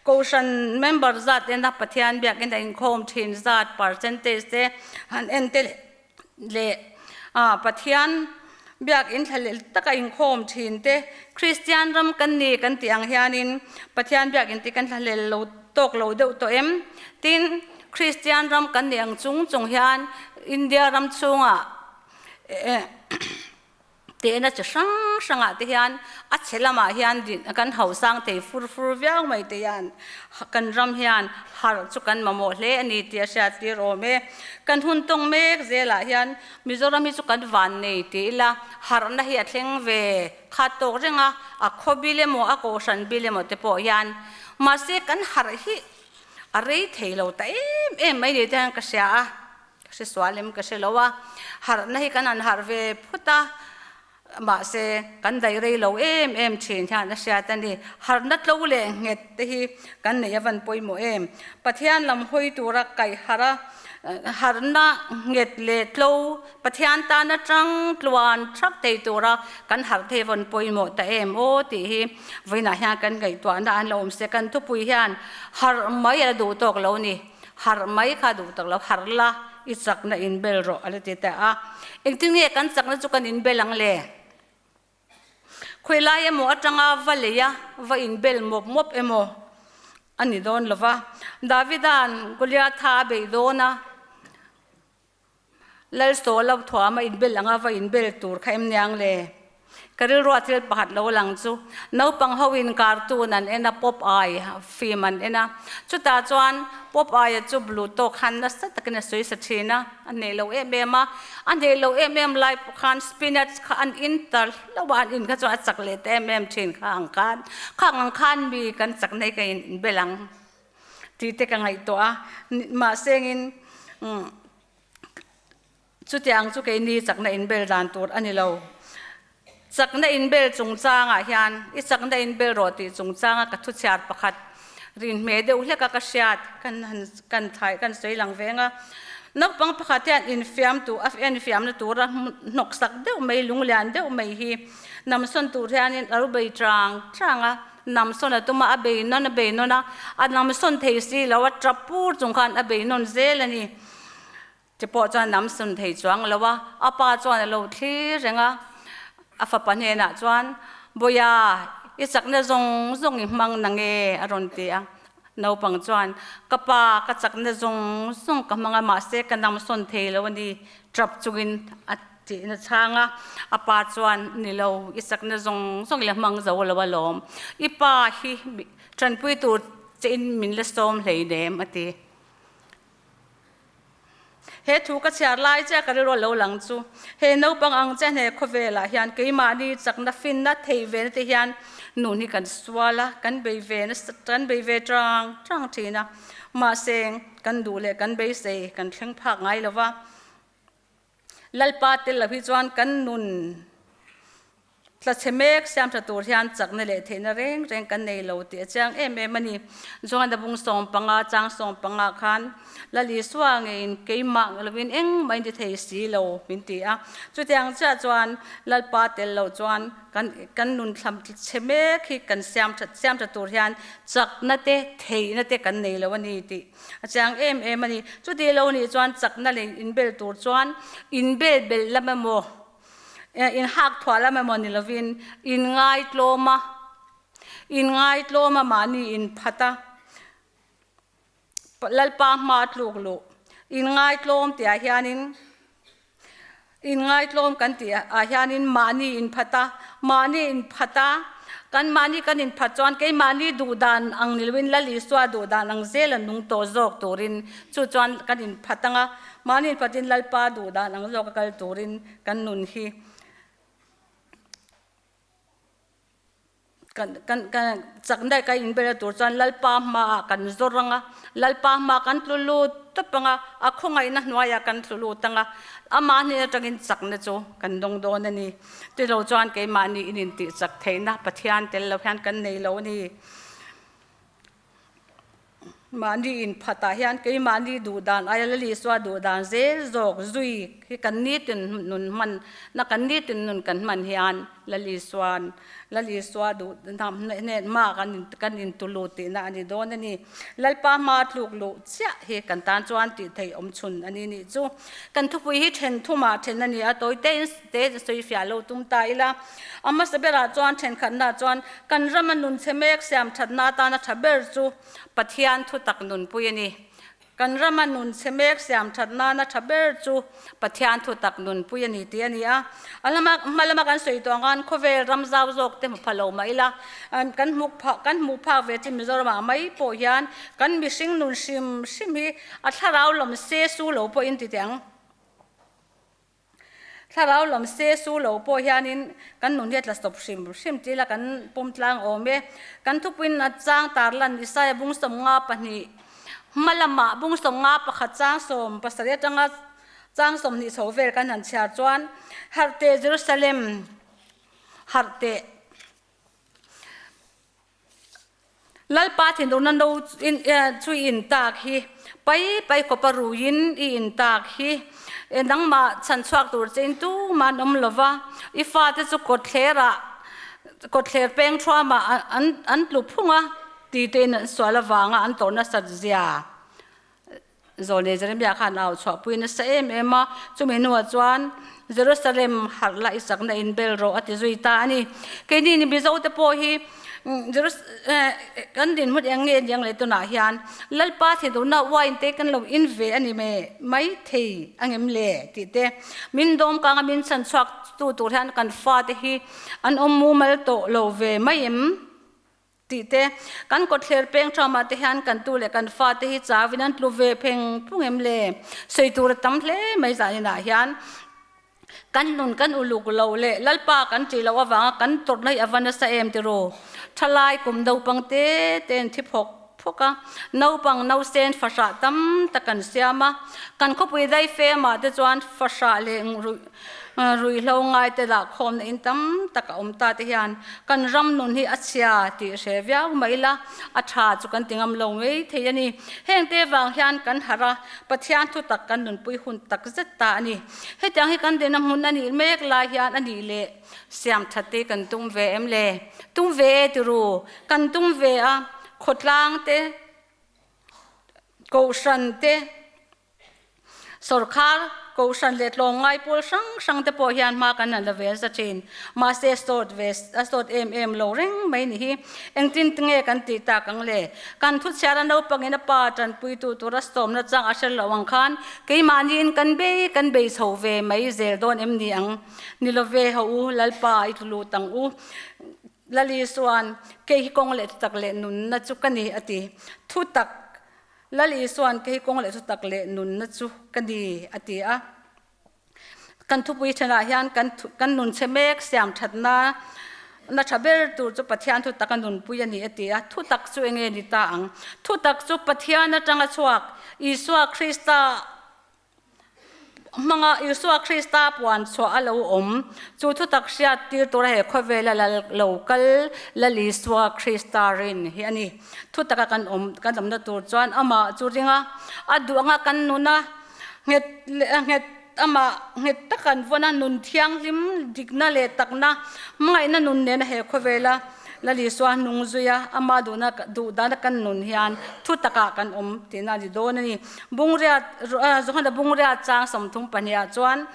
Kohhran member zat ena Pathian biakinn a inkhawm thin zat percentage te han en te leh Pathian biakinn thlalel taka inkhawm thin te Kristian ram kan ni kan tih ang hianin Pathian biakinn te kan thlalel lo tawk lo deuh tawh em? Tin, Kristian ram kan nih ang chung chung hian India ram chhungah tehna chi hrang hrangah te hian a chhe lamah hian kan hausang thei fur fur viau mai te hian kan ram hian harh chu kan mamawh hle a ni tih a hriat tir awm e. Kan hun tawng mek zelah hian Mizoram hi chu kan van nei ti ila harhna hi a thleng ve khat tawk reng a, a khaw bil emaw a kohhran bil emaw te pawh hian mahse kan harh hi A rei thei lo ta em em mai ni te hian ka hria a, ka hre sual em ka hre lo a, harhna hi kan han harh ve phut a, mahse kan daih rei lo em em thin hian a hriat a ni. Harhna tlo leh nghet te hi kan neih avan pawimawh em. Pathian lam hawi tura kaih harh a, harhna nghet leh tlo Pathian tan atang tluan thak thei tura kan harh thei vawn pawimawh ta em aw tih hi vawiinah hian kan ngaihtuahna an lo awm se kan thupui hian harh mai a la duh tawk lo ni, harh mai kha a duh tawk lo, harh la i chakna inbel rawh a la ti ta a, engtin nge kan chakna chu kan inbel ang le? Khawilai emaw atanga va lei a, va inbel mawp mawp emaw a ni dawn lo va, Davida'n Goliatha a beih dawn a, Lal Saw lo thuam a inbel anga va inbel tur kha em niang le? Ka rilruah thil pakhat lo lang chu naupang ho in cartoon an en a, Popeye film an en a, chutah chuan Popeye-a chu blue tawk khan nasa takin a sawi sa thin a, a hneh lo em em a, a hneh lo em em lai pawh khan spinach kha an in ta hlauh a, an in kha chuan a chak leh ta em em thin kha ang khan, khang ang khan mi kan chak nei ka in bel ang tih te ka ngaihtuah a, mahse engin umm. Chutiang chu keini chakna inbel dan tur a ni lo. Chakna inbel chungchangah hian i chakna inbel rawh tih chungchanga ka thuchhiar pakhat rinhmeh deuh hleka ka hriat kan han kan thai kan sawi lang veng a. Naupang pakhat hian infiam tu a enfiamna tura hnawksak deuh mai lunglian deuh mai hi namsawn tur hianin a ru bei chang chang a, namsawn a tum a, a bei nawn a bei nawn a, a namsawn thei si lo a, tap pur chung khan a bei nawn zel a ni. Ti pawh chuan nam sun thei chuang lo a, a pa chuan a lo thlir reng a, a fapa hnenah chuan, Bawia, i chakna zawng zawng i hmang na nge? a rawn ti a. Naupang chuan, Ka pa, ka chakna zawng zawng ka hmang a, mahse ka nam sawn thei lo a ni, tap chungin a tih na chhang a. A pa chuan, Ni lo, i chakna zawng zawng i la hmang zo lo alawm, i pa hi tanpui tur chein min la sawm hleinem, a ti. He thu ka chhiar lai che ka rilru a lo lang chu, he naupang ang che hne khawvelah hian keimahni chakna finna theih ve na te hian nun hi kan sual a, kan bei ve nasa, kan bei ve tang tang thin a, mahse kan duh leh kan beisei kan thleng phak ngai lo va, Lalpa tel lo hi chuan kan nun Tlachhe mek siam tha tur hian chakna leh theihna reng reng kan nei lo tih a chiang em em a ni. Joana bung 15 chang 15 khan Lal Isua ngeiin keimah lovin engmah in ti thei si lo min ti a. Chutiang chiah chuan Lalpa tel lo chuan kan kan nun thlam tlachhe mek hi kan siam tha siam tha tur hian chakna te theihna te kan nei lo a ni tih a chiang em em a ni. Chuti lo nih chuan chakna leh inbel tur chuan inbel belh lam emaw In hak thuah lam emaw ni lovin in ngaitlawm a, in ngaitlawm a mahni in phat a, Lalpa hma tluk luh in ngaitlawm tih ah hianin in ngaitlawm kan tih ah hianin mahni in phat a, mahni in phat a, kan mahni kan in phat chuan keimahni duh dan ang ni lovin Lal Isua duh dan ang zel a nung tawh zawk turin chu chuan kan in phat ang a, Mahni inphatin Lalpa duh dan ang zawk a kal turin kan nun hi kan kan kan chak daih ka inbel tur chuan Lalpa hmaah kan zawr ang a, Lalpa hma kan tlu lut tawp ang a, a khawngaihna hnuaiah kan tlu lut ang a, amah hnen atangin chakna chu kan dawng dawn a ni. Tilo chuan keimahni in intih chak theihna Pathian tel lo hian kan nei lo a ni. Mahni inphatah hian keimahni duh dan aia Lal Isua duh dan zel zawk zui hi kan nitin nun hman na kan nitin nun kan hman hian Lal Isua'n Lal Isua duh hnen hma kan kan intu lut tihna a ni dawn a ni. Lalpa hma tluk luh chiah hi kan tan chuan tih theih awm chhun a ni nih chu. Kan thupui hi then thumah then a ni a, tawi te te sawi fiah lo tum ta ila. A hmasa berah chuan thenkhatna chuan kan rama nun chhe mek siam thatna atana tha ber chu Pathian thutak nunpui a ni. Kan rama nun chhe mek siam that nana tha ber chu Pathian thutak nunpui a ni tih a ni a. A lama hma lama kan sawi tawh ang khan khawvel ram zau zawk te hmu pha lo mah ila kan hmu phak kan hmuh phak ve chu Mizoramah mai pawh hian kan mihring nun hrim hrim hi a thlarau lam se su lo pawhin ti teh ang. Thlarau lam se su lo pawh hianin kan nun hi a tla stop hrim hrim tih ila kan pawm tlang awm e. Kan thupuiin a chang tar lan Isaiah bung 52 hma lamah bung 51 chang 17 atanga chang 20 chho vel kan han chhiar chuan Harh teh Jerusalem, harh teh. Lalpa thinurna no chu i in tak hi, pai pai khawpa ruiin i in tak hi, nangmah chhan chhuak tur che in tumah an awm lo va, i fate chu kawtthlerah kawtthler peng thuamah an an tlu phung a, ti tein an sual avanga an tawrh nasat zia. Zawlnei Jeremiah khan au chhuahpui nasa em em a, chumi hnuah chuan Jerusalem harh la i sakna in bel rawh a ti zui ta a ni. Keini ni Mizo te pawh hi kan dinhmun eng nge aniang leh tunah hian Lalpa theiduhna wine te kan lo in ve a ni mai thei angem le tih te min dawm kanga min chhan chhuak tu tur hian kan fate hi an awm mumal tawh lo ve mai em? Tih te, kan kawtthler peng thamah te hian kan tu leh kan fate hi chauin an tlu ve pheng phung em le? Sawi tur a tam hle mai zaninah hian kan nun kan uluk lo leh Lalpa kan ṭih loh avanga kan tawrhna hi a va nasa em ti ru? Thalai kum naupang te te'n thi phawk phawk a, naupang nausen fahrah tam tak kan siam a, kan khawpui daifemah te chuan fahrah leh Ruihhlo ngaite lah khawmna in tam tak a awm ta te hian kan ram nun hi a chhia tih hre viau mai ila a tha chu kan ti ngam lo ngei thei a ni. Heng te vang hian kan harh a, Pathian thutak kan nunpui hun tak zet ta a ni. Hetiang hi kan dena hmun a nih mek lai hian a nih leh siam that te kan tum ve em le? Tum ve e ti ru, kan tum ve a, khawtlang te, kohhran te, Sorkar, Kohhran leh tlawmngai pawl hrang hrang te pawh hian hma kan han la ve nasa thin. Mahse sawt ve a sawt em em lo reng mai ni hi. Engtin nge kan tih tak ang le? Kan thuchhiar a naupangin a pa tanpuitu tura sawmna chang a hre lo ang khan keimahniin kan bei kan bei chho ve mai zel dawn em ni ang? Ni lo ve ho u, Lalpa i tlu lut ang u. Lali chuan, Kei hi kawng leh thutak leh nunna chu ka ni a ti. Thutak Lal Isua'n kei kawng leh thutak leh nunna chu ka ni, a ti a. Kan thupui thenah hian kan kan nun chhe mek siam thatna na tha ber tur chu Pathian thutak a nunpui a ni, a ti a. Thutak chu enge ni ta ang? Thutak chu Pathian atanga chhuak Isua Krista Hmanga Isua Krista puan chhuah a lo awm. Chu thutak hriat tir tura he khawvela lal lo kal Lal Isua Krista rin hi a ni. Thutaka kan awm kan awmna tur chuan amah chu ring a, a duh anga kan nun a, nghet leh nghet amah nghet tak kan vawn a, nun thianghlim dikna leh takna hmangaihna nun nena he khawvela Lal Isua hnung zui a, ama duhna duh dana kan nun hian thu takah kan awm tihna a ni dawn a ni. Bungriat, Johana Bungriat chang 32 ah chuan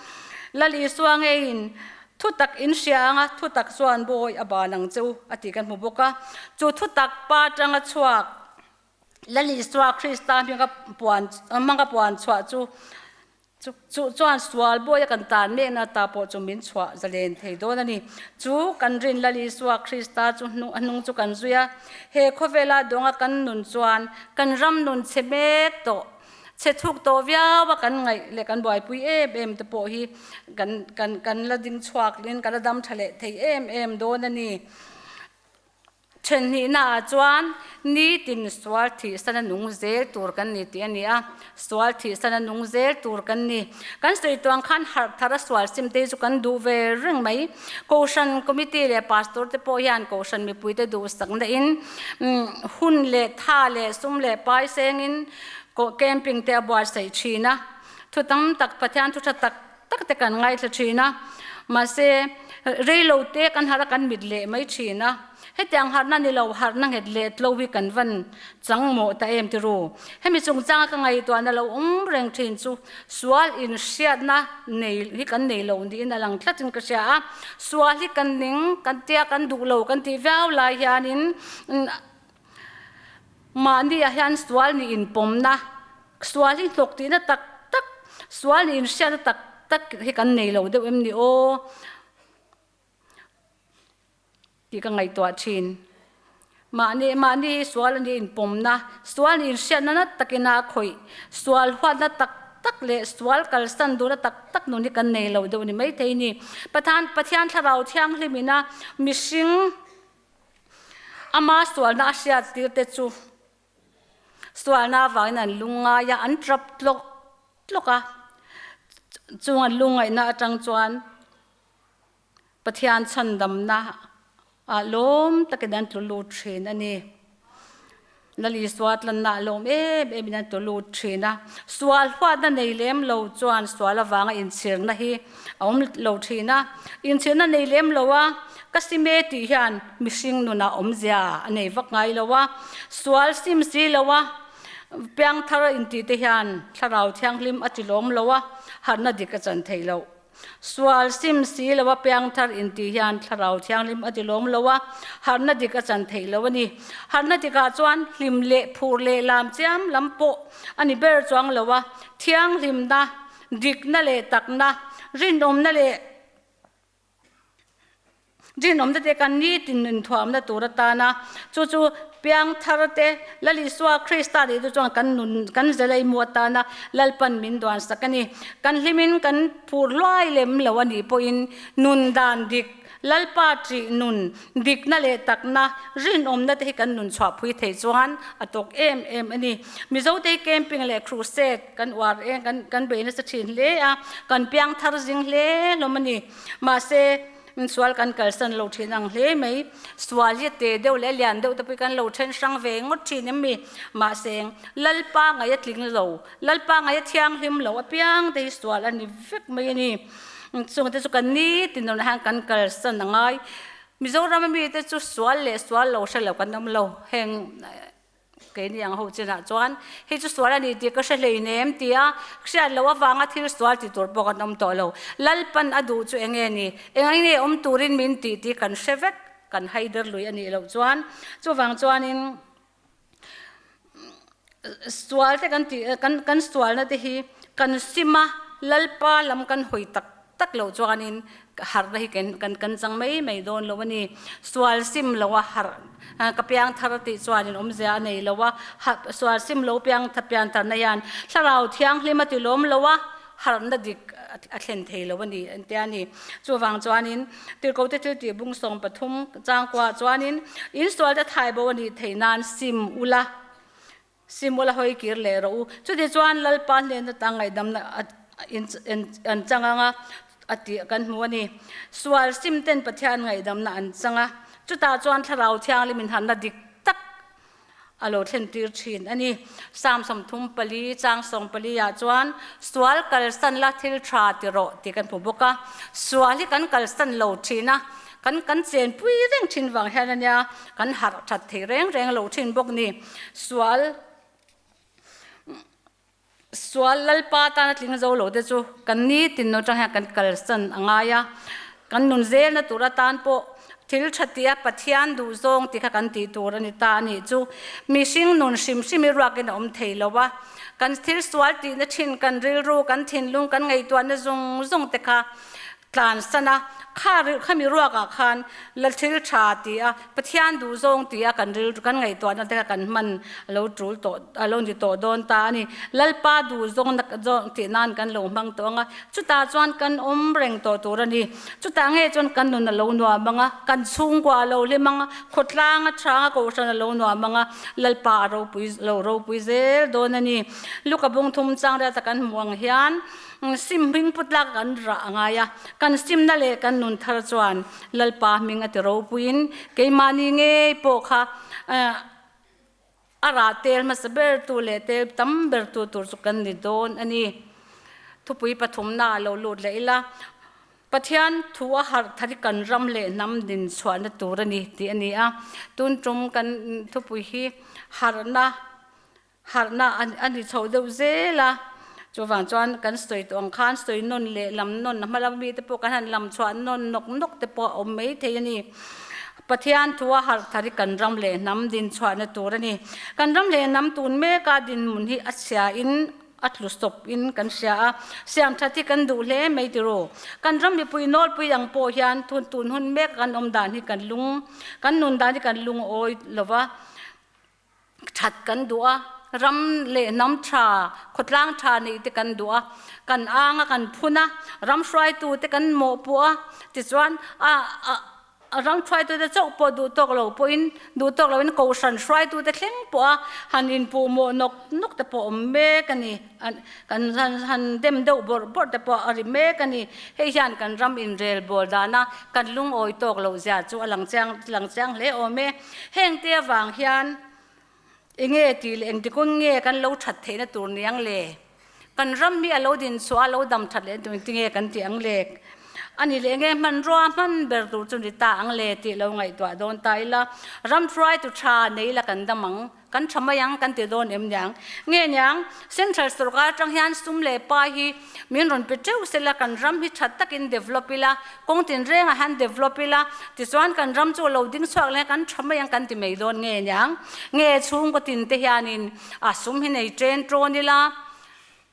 Lal Isua ngeiin thu tak in hria anga thu tak chuan bawi a ban ang che u a tih kan hmu bawk a. Chu thu tak pa tanga chhuak Lal Isua Krista hminga puan hmanga puan chhuah chu Chu chuan sual bawi a kan tan mekna ta pawh chu min chhuah zalen thei dawn a ni. Chu kan rin Lal Isua Krista chu a hnung chu kan zui a. He khawvela dawnga kan nun chuan kan ram nun chhe mek tawh, chhe thuk tawh viau a kan ngaih leh kan buaipui em em te pawh hi kan kan kan la ding chhuak in kan la dam tha leh thei em em dawn a ni. Thenhnihnaah chuan nitin sual thihsana nung zel tur kan ni tih a ni a, sual thihsana nung zel tur kan ni. Kan sawi tuang khan harh thar a sual sim te hi chu kan duh ve reng mai. Kohhran committee leh pastor te pawh hian kohhran mipuite duhsakna in hun leh tha leh sum leh pai sengin camping te a buatsaih thin a. Thu tam tak Pathian thu tha tak tak te kan ngaithla thin a, mahse reilo te kan harh a kan mit leh mai thin a, hetiang harhna ni lo harhna nghet leh tlo hi kan van chang mawh ta em ti ru. Hemi chungchanga ka ngaihtuahna lo awm reng thin chu sual inhriatna nei hi kan nei lo niin a lang tlatin ka hria a, sual hi kan ning kan tia kan duh lo kan tih viau lai hianin mahni ah hian sual nih inpawmna Sual hi hnawk tihna tak tak, sual nih inhriatna tak tak hi kan nei lo deuh em ni aw tih ka ngaihtuah thin. Mahni mahni hi sual a nih inpawmna, sual nih inhriatna nat takin a khawih, sual huatna tak tak leh sual kalsan duhna tak tak nun hi kan nei lo deuh ni maithei ni. Pathan Pathian Thlarau Thianghlim ina mihring ama sualna a hriat tir te chu Sualna avangin an lungngai a, an trap tlawk tlawk a. Chung an lungngaihna atang chuan Pathian chhandamna ah lawm takin an tlu lut thin a ni. Lal Isua tlanna ah lawm em em in an tlu lut thin a. Sual huatna nei lem lo chuan sual avanga inchhirna hi a awm lo thin a. Inchhirna nei lem lo a, ka sim e tih hian mihring nunah awmzia a nei vak ngai lo a, sual sim si lo a, piangthar intih te hian thlarau thianghlim a ti lawm lo a, harhna dik a chan theih loh. Sual sim si lo a piangthar intih hian Thlarau Thianghlim a ti lawm lo a, harhna dik a chan theih lo a ni. Harhna dikah chuan hlim leh phur leh lam chiam lam pawh a ni ber chuang lo a, thianghlimna, dikna leh takna, rinawmna leh Rinawmna te kan nitin inthuamna tur atana chu chu piangthar te Lal Isua Krista nih chu chuan kan nun kan zelei mu atana Lalpan min duan sak a ni. Kan hlimin kan phur hluai lem lo a nih pawhin nun dan dik, Lalpa ṭih nun, dikna leh takna, rinawmna te hi kan nun chhuahpui theih chuan a tawk em em a ni. Mizote hi camping leh crusade kan uar eng kan kan bei nasa ṭhin hle a, kan piangthar zing hle hlawm a ni. Mahse, sual kan kalsan lo thin ang hle mai. Sual hi te deuh leh lian deuh te pawh hi kan lo then hrang ve ngawt thin em mi? Mahse, Lalpa ngaih a tling lo, Lalpa ngaih a thianghlim lo apiang te hi sual a ni vek mai a ni. Chungte chu kan nitin nunah hian kan kalsan a ngai. Mizoram mite chu sual leh sual lo hre lo kan awm lo. Heng. Keini ang ho chinah chuan hei chu sual a ni tih ka hre hleinem tia hriat loh avanga thil sual ti tur pawh kan awm tawh lo. Lalpan a duh chu eng nge ni? Eng ang nge awm turin min tih tih kan hre vek, kan haider lui a nih loh chuan. Chuvang chuanin sual te kan tih kan kan sualna te hi kan sim a, Lalpa lam kan hawi tak tak loh chuanin harhna hi kan kan kan chang mai mai dawn lo a ni. Sual sim lo a harh ka piang thar tih chuanin awmzia a nei lo a, sual sim lo piang pian tharna hian thlarau thianghlim a ti lawm lo a, harhna dik a thlen thei lo a ni an tia a ni. Chuvang chuanin Tirhkote thil tih bung 13 changkuaah chuanin insualte thaibo a nih theih nan sim ula, Sim ula hawi kir leh rawh u. Chuti chuan Lalpa hnen atang ngaihdamna an chang ang a, a tih kan hmu a ni. Sual sim ten Pathian ngaihdamna an chang a, chutah chuan Thlarau Thianghlim inhanna dik tak a lo thlen tir thin a ni. Psalm 34 chang 14 ah chuan sual kalsan la thil tha ti rawh tih kan hmu bawk a. Sual hi kan kalsan lo thin a, Kan kan chenpui reng thin vang hian ania kan harh that thei reng reng lo thin bawk ni. Sual sual Lalpa tana tling zo lo te chu kan nitin atang hian kan kalsan a ngai a, kan nun zelna tur atan pawh thil tha tia Pathian duh zawng tih kha kan tih tur a ni ta a nih chu. Mihring nun hrim hrim i ruakin a awm thei lo a, kan thil sual tihna thin kan rilru, kan thinlung, kan ngaihtuahna zawng zawng te kha Tlansan a, kha rilh khami ruakah khan la thil tha ti a, Pathian duh zawng ti a kan rilru kan ngaihtuahna te kha kan hman a lo tul tawh a lo ni tawh dawn ta a ni. Lalpa duh zawng na zawng tih nan kan lo hmang tawh ang a, chutah chuan kan awm reng tawh tur a ni. Chutah nge chuan kan nun a lo nuam ang a, kan chhungkua a lo hlim ang a, khawtlang a tha ang a, kohhran a lo nuam ang a, Lalpa a ropui lo ropui zel dawn a ni. Luka bung thum chang riata kan hmuh ang hian, Sim hming put lak kan rah a ngai a, kan simna leh kan nun thar chuan Lalpa hming a ti ropuiin keimahni ngei pawh kha a rah tel hmasa bertu leh tel tam bertu tur chu kan ni dawn a ni. Thupui pathumna a lo lut leh ila, Pathian thu a harh thar hi kan ram leh hnam din chhuahna tur a ni tih a ni a. Tun tum kan thupui hi harhna Harhna a ni chho deuh zel a, chuvang chuan kan sawi tawh ang khan sawi nawn leh lam nawn a hma lam mite pawh kan han lam chhuah nawn nawk nawk te pawh a awm mai thei a ni. Pathian thua harh thar hi kan ram leh hnam din chhuahna tur a ni. Kan ram leh hnam tun meka dinhmun hi a chhia in a tlu sawp in kan hria a, siam that hi kan duh hle mai tiraw. Kan ram mipui nawlpui ang pawh hian tun hun mek kan awm dan hi kan lung kan nun dan hi kan lungawi lo va. That kan duh a, ram leh hnam tha, khawtlang tha neih te kan duh a, kan ang a, kan phun a, ram hruaitu te kan mawhpuh a, tichuan a ram hruaitu te chauh pawh duh tawk lo pawhin, duh tawk loin kohhran hruaitu te thleng pawh a han inpuh mawh nawk nawk te pawh a awm mek a ni. Kan han dem deuh bawrh bawrh te pawh a ri mek a ni. Hei hian kan ram inrel bawl dana kan lungawi tawk loh zia chu a lang chiang lang chiang hle awm e. Heng te avang hian enge tih leh engtikun nge kan lo that theihna tur niang le? Kan ram hi a lo din chhuah a lo dam that leh engtinge kan tih ang le? Ani leh nge hmanrua hman ber tur chu ni ta ang le tih lo ngaihtuah dawn ta ila, ram hruaitu tha nei la kan dam ang, kan tha mai ang kan ti dawn em niang? Nge niang, Central sorkar atang hian sum leh pai hi min rawn pe teuh sela kan ram hi tha takin develop ila, kawng tinrengah hian develop ila, tichuan kan ram chu lo ding chhuak leh kan tha mai ang kan ti mai dawn nge niang? Nge chhungkaw tin te hianin a sum hi nei chen tawn ila,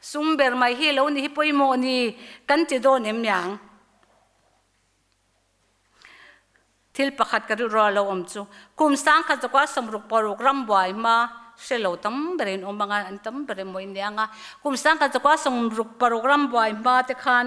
Sum ber mai hi lo ni hi pawimawh ni kan ti dawn em niang? Thil pakhat ka rilru a lo awm chu kum sangkhat zakua 66 ram buai hma hre lo tam berin awm anga an tam ber emaw in niang a. Kum sangkhat zakua 66 ram buai hma te khan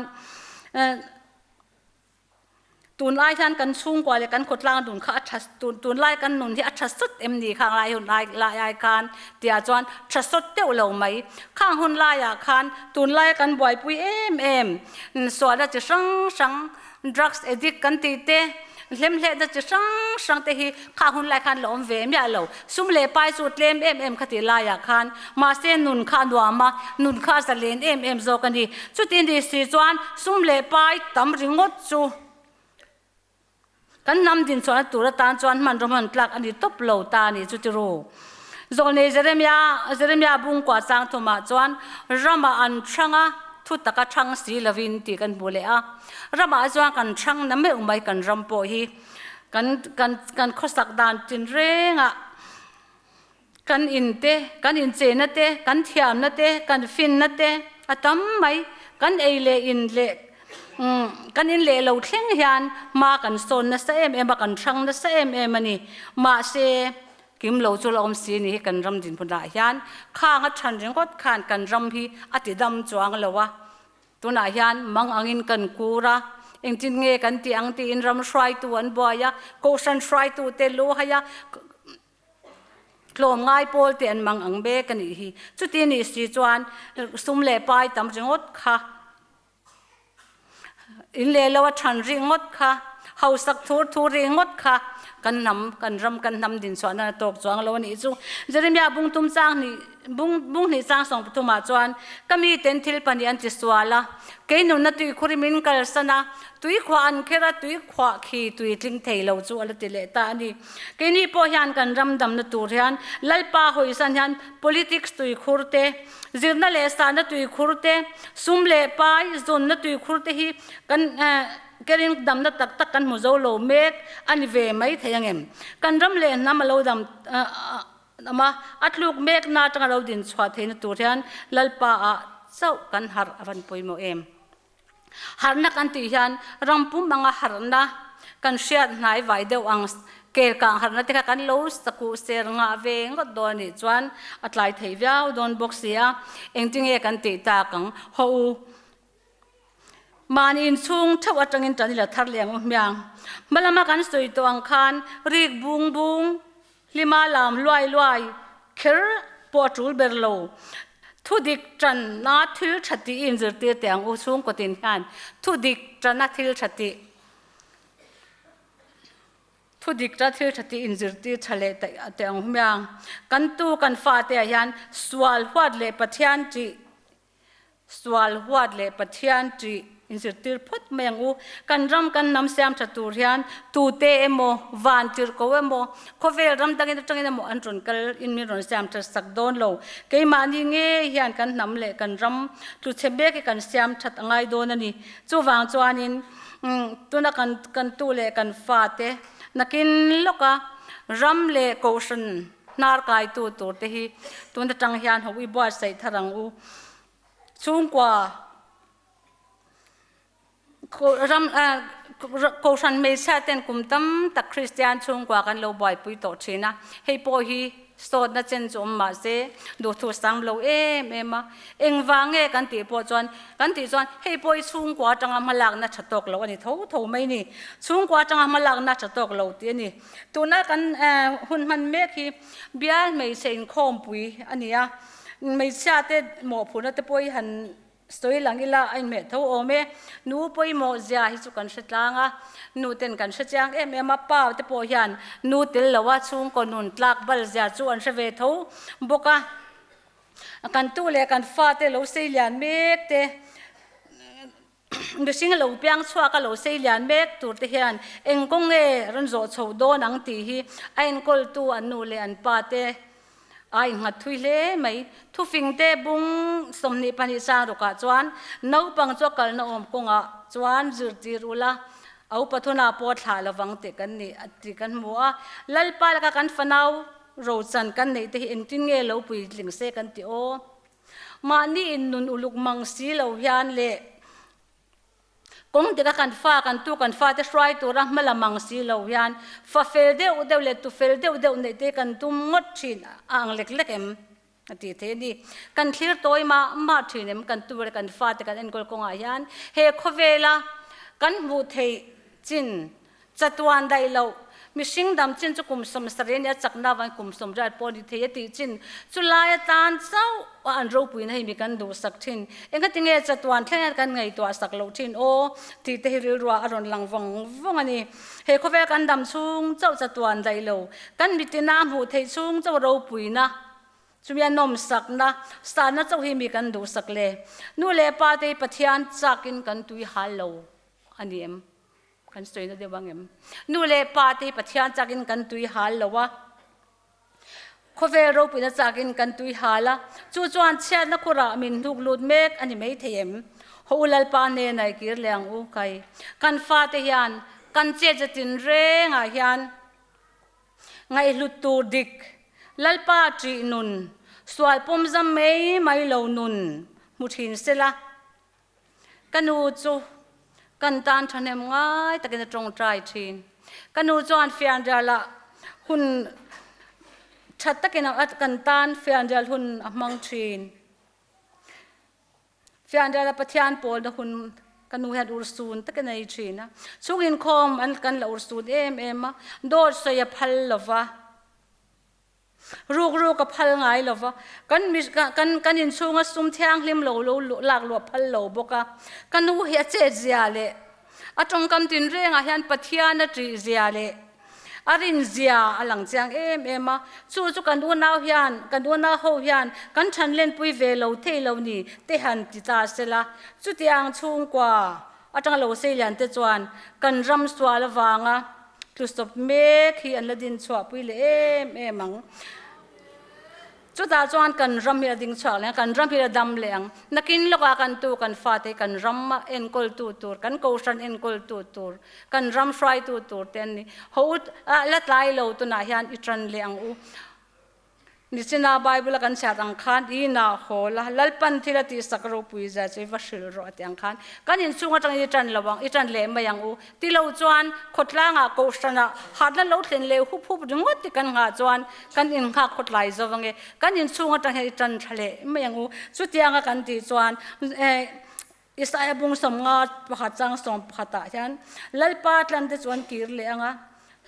Tunlai hian kan chhungkua leh kan khawtlang nun kha a tha tunlai kan nun hi a tha sawt em ni khang lai hun lai lai ai khan tia chuan tha sawt deuh lo mai. Khang hun laiah khan tunlaia kan buaipui em em sualna chi hrang hrang drugs addict kan tih te hlemhlehna chi hrang hrang te hi khang hun lai khan la awm ve miah lo. Sum leh pai chu tlem em em kha tih laiah khan mahse nun kha a nuam a, nun kha a zalen em em zawk a ni. Chuti ni si chuan sum leh pai tam ringawt chu kan hnam dinchhuahna tur atan chuan hmanraw hman tlak a ni tawp lo ta a ni chu ti ru. Zawlnei Jeremia Jeremia bungkua chang thumah chuan ramah an hrang a, thu taka hrang si lovin tih kan hmu leh a. Ramah chuan kan hrang na meuh mai kan ram pawh hi kan kan kan khawsak dan tinrengah Kan in te, kan inchena te, kan thiamna te, kan finna te a tam mai. Kan ei leh in leh kan in leh lo thleng hian hma kan sawn nasa em em a, kan hrang nasa em em a ni. Mahse, kim lo chu la awm si ni hi kan ram dinhmunah hian khang a than ringawt khan kan ram hi a ti dam chuang lo a. Tunah hian mang angin kan kur a, engtin nge kan tih ang tiin ram hruaitu an buai a, kohhran hruaitute lu hai a, Tlawm ngai pawl te an mang ang mek a nih hi. Chuti nih si chuan sum leh pai tam ringawt kha, in leh lo a than ringawt kha, hausak thur thur ringawt kha kan hnam, kan ram, kan hnam dinchhuah nan a tawk chuang lo a nih chu. Jeremiah bungtum chang hnih, bung bung hnih chang sawng pathumah chuan ka miten thil pahnih an ti sual a, kei nunna tuikhur i min kalsan a, tuikhuah an kher a, tuikhuah khi tui tling thei lo chu a la ti leh ta a ni. Keini pawh hian kan ram damna tur hian Lalpa hawisan hian politics tuikhur te, zirna leh sahna tuikhur te, sum leh pai zawnna tuikhur te hi kan kerin damna tak tak kan hmu zo lo mek a ni ve mai thei ang em? Kan ram leh hnam a lo dam a, a tluk mekna atanga lo din chhuah theihna tur hian Lalpa ah chauh kan harh a van pawimawh em? Harhna kan tih hian ram pum anga harhna kan hriat hnai vai deuh ang kel kang harhna te kha kan lo sakuh ser ngah ve ngawt dawn a nih chuan a tlai thei viau dawn bawk si a, engtinge kan tih tak ang? Haw u, mahni inchhung theuh atangin tan ila thar leh ang u hmiang. Hmalama kan sawi tawh ang khan rik bung bung Hlima lam luai luai kher pawh a tul ber lo. Thu dik tanna thil tha tih i inzirtir teh ang u chhungkaw tin hian thu dik tanna thil tha tih thu dik ta thil tha tih inzirtir tha leh teh ang humiang. Kan tu kan fate ah hian sual huat leh Pathian tih Sual huat leh Pathian ṭih inzirtir phawt mai ang u. Kan ram kan hnam siam ṭha tur hian tute emaw, van tirh ko emaw, khawvel ram dangin aṭangin emaw an rawn kal in min rawn siam ṭhat sak dawn lo. Keimahni ngei hian kan hnam leh kan ram tluchhe mek hi kan siam ṭhat a ngai dawn a ni. Chuvang chuanin tuna kan kan tu leh kan fate nakin lawka ram leh kohhran Hnar kaitu tur te hi tun atang hian ho i buatsaih thar ang u. Chhungkua ram Kohhran hmeichhia ten kum tam tak Kristian chhungkua kan lo buaipui tawh thin a, hei pawh hi sawtna chen chu awm mahse duhthu sang lo em em a. Engvang nge kan tih pawh chuan kan tih chuan hei pawh hi chhungkua atanga hmalakna tha tawk lo a ni tho tho mai ni. Chhungkua atanga hmalakna tha tawk lo tih a ni. Tuna kan hun hman mek hi bial hmeichhe inkhawmpui a ni a, hmeichhia te mawhphurhna te pawh hi han sawi lang ila a inhmeh tho awm e. Nu pawimawh zia hi chu kan hre tlang a, nu ten kan hre chiang em em a, pa te pawh hian nu tel lo a chhungkaw nun tlak bal zia chu an hre ve tho bawk a. Kan tu leh kan fa te lo sei lian mek te. Mihring lo piang chhuak a lo sei lian mek tur te hian eng kawng nge rawn zawh chho dawn ang tih hi a enkawltu an nu leh an pa te a innghat thui hle mai. Thufing te bung 22 sang rukah chuan naupang chu a kalna awm kawngah chuan zirtir ula a upa thunah pawh a thlah lovang tih kan nih tih kan hmu a. Lalpa laka kan fanau rochan kan neih te hi engtin nge lo puitling se kan ti aw. Mahni in nun uluk mang si lo hian leh kawng tika kan fa kan tu kan fate hruai tura hma la mang si lo hian fa fel deuh deuh leh tu fel deuh deuh neih te kan tum ngawt thin a ang lek lek em a tih theih a ni. Kan thlir tawi mah mah thin em kan tu leh kan fate kan enkawl kawngah hian he khawvela kan hmuh theih chin Chatuan daih loh, mihring dam chin chu kum 70 a nia, chakna avangin kum 80 pawh a ni thei a tih chin chu lai atan chauh a an ropuina hi mi kan duhsak thin. Engati nge chatuan thleng hian kan ngaihtuah sak loh thin aw tih te hi rilruah a rawn lang vawng vawng a ni. He khawvel kan dam chhung chauh chatuan daih lo, kan mitina a hmuh theih chhung chauh ropuina chumi a nawmsakna sanna chauh hi mi kan duhsak le. Nu leh pa te hi Pathian chakin kan tui hal lo a ni em? Kan sawina deuh ang em? Nu leh pa te hi Pathian chakin kan tui hal lo a, khawvel ropuina chakin kan tui hal a, chu chuan chhiatna khurah min hnuk lut mek a ni mai thei em? Haw u Lalpa hnenah i kir leh ang u kai. Kan fate hian kan chet zatin rengah hian ngaihhlut tur dik, Lalpa ṭih nun, sual pawmzam mai mai lo nun hmu ṭhin sela. Ka nu chu kan tan thahnem ngai takin a tawngtai thin. Ka nu chuan fianrialah hun tha takin kan tan fianrial hun a hmang thin. Fianriala Pathian pawlna hun ka nu hian urhsun takin a nei thin a. Chhung inkhawm an kan la urhsun em em a, dawt sawi a phal lova. Rukru ka phal ngai lo va, kan mi kan kan inchhunga sum thianghlim lo lo lak luah phal lo bawk a. Ka nu hi a chet zia leh a tawngkam tinrengah hian Pathian a ṭih zia leh a rin zia a lang chiang em em a. Chu chu kan unau hian kan unau ho hian kan ṭhan lenpui ve lo thei lo ni te han ti ta sela. Chutiang chhungkua atanga lo seilian te chuan kan ram sual avanga tlusawp mek hi an la din chhuahpui leh em em ang. Chutah chuan kan ram hi a ding chhuak leh ang, kan ram hi a dam leh ang. Nakin lawkah kan tu kan fate hi kan ram enkawltu tur, kan kohhran enkawltu tur, kan ram hruaitu tur te an ni. Ho u la tlai lo tunah hian i tan leh ang u. Nichina Bible a kan chhiat ang khan i na haw la, Lalpan thil a tihsak ropui zia chu i va hrilh rawh a ti ang khan kan inchhung atangin i tan lo ang, i tan leh mai ang u. Ti lo chuan khawtlangah kohhranah hatna lo thlen leh hup hup ringawt ti kan nghah chuan kan innghak khawtlai zo ang e. Kan inchhung atang hian i tan tha leh mai ang u. Chutianga kan tih chuan Isaiah bung 51 chang 11 ah hian Lalpa tlan te chu an kir leh ang a,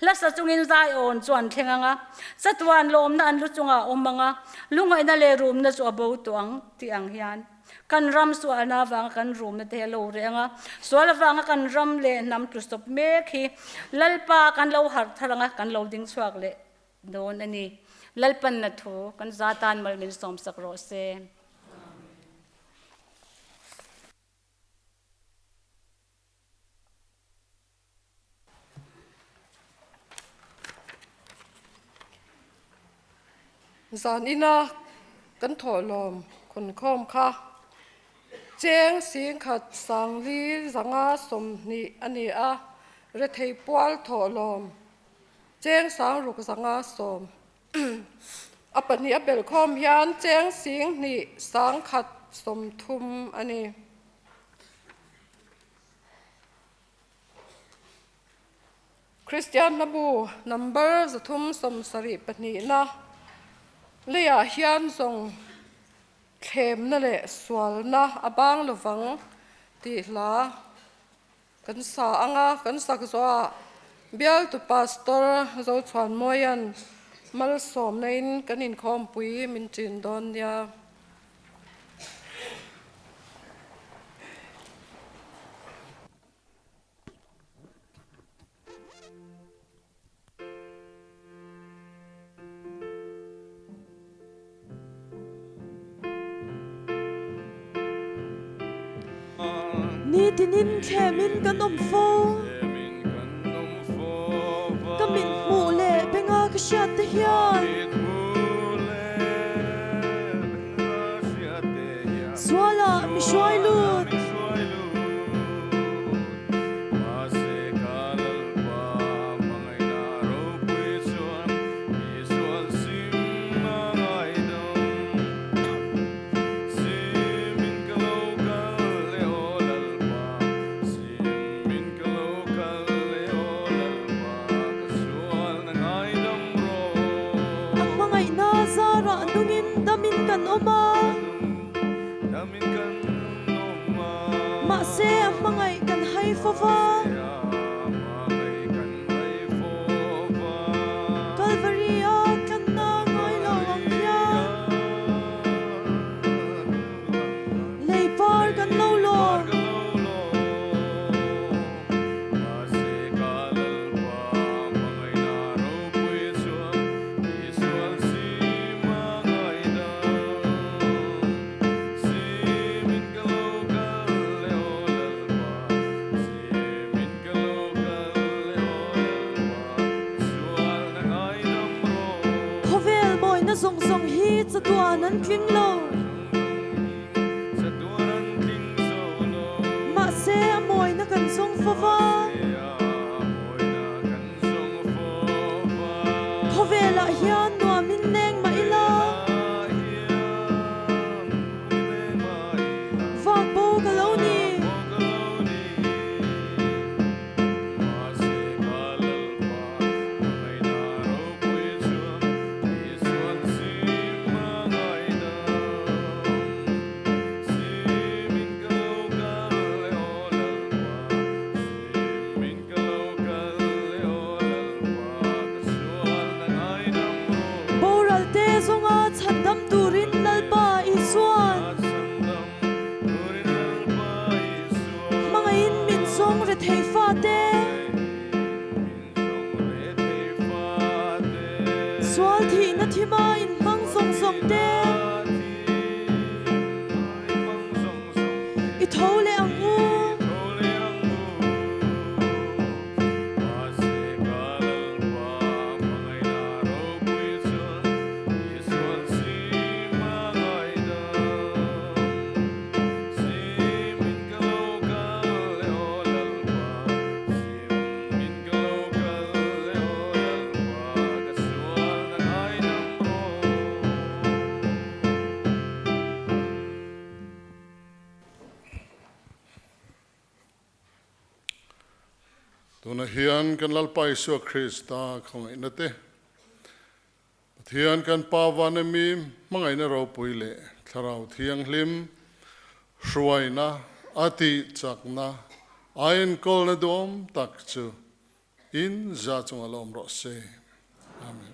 hlasa chungin Zion chu an thleng ang a, chatuan lawmna an lu chungah a awm ang a, lungaihna leh rumna chu a bo tawh ang tih ang hian kan ram sualna avanga kan rumna te hi a lo reh ang a, sual avanga kan ram leh hnam tlusawp mek hi Lalpa kan lo harh thar ang a, kan lo ding chhuak leh dawn a ni. Lalpanna thu kan za tan mal min sawmsak rawh se. Zan ina kan thawhlawm khawnkhawm kha cheng singkhat sangli zanga 20 a ni a, rethei pual thawhlawm cheng sangruk zanga 10. A pahnih a belhkhawm hian cheng 2 sangkhat 30 a ni. Kristian hlabu number 372 na leiah hian zawng thlemna leh sualna a bang lovang tih hla Kan sa anga kan sak zawhah bialtu Pastor Zochhuanmawia'n malsawmna-in kan inkhawmpui min ṭin dawn nia. Ni Nitinin thlemin kan awm fo. Ka mit hmuh leh benga ka hriat te hian. Sualah mi hruai lut. A hmangaihna zarah nungin damin kan awm a. Mahse a hmangaih kan hai fo va. Kalvari a tlanna ngai lo ang hian lei par kan lo lawm. Khawvel mawina zawng zawng hi chatuan an tling lo. Mahse a mawina kan zawng fo va. Khawvelah hian nuamin leng mah ila. Vak bo ka lo ni. Boral te zawnga chhandam turin Lalpa Isuan hmangaihin min zawng rethei fate. Sual thihna thima inhmang zawng zawng te. I tho leh ang u. Tunah hian kan Lalpa Isua Krista khawngaihna te, Pathian kan Pa van emi hmangaihna ropui leh Thlarau Thianghlim hruaina a tih chakna a enkawlna duhawm tak chu in za chunga la awm rawh se. Amen.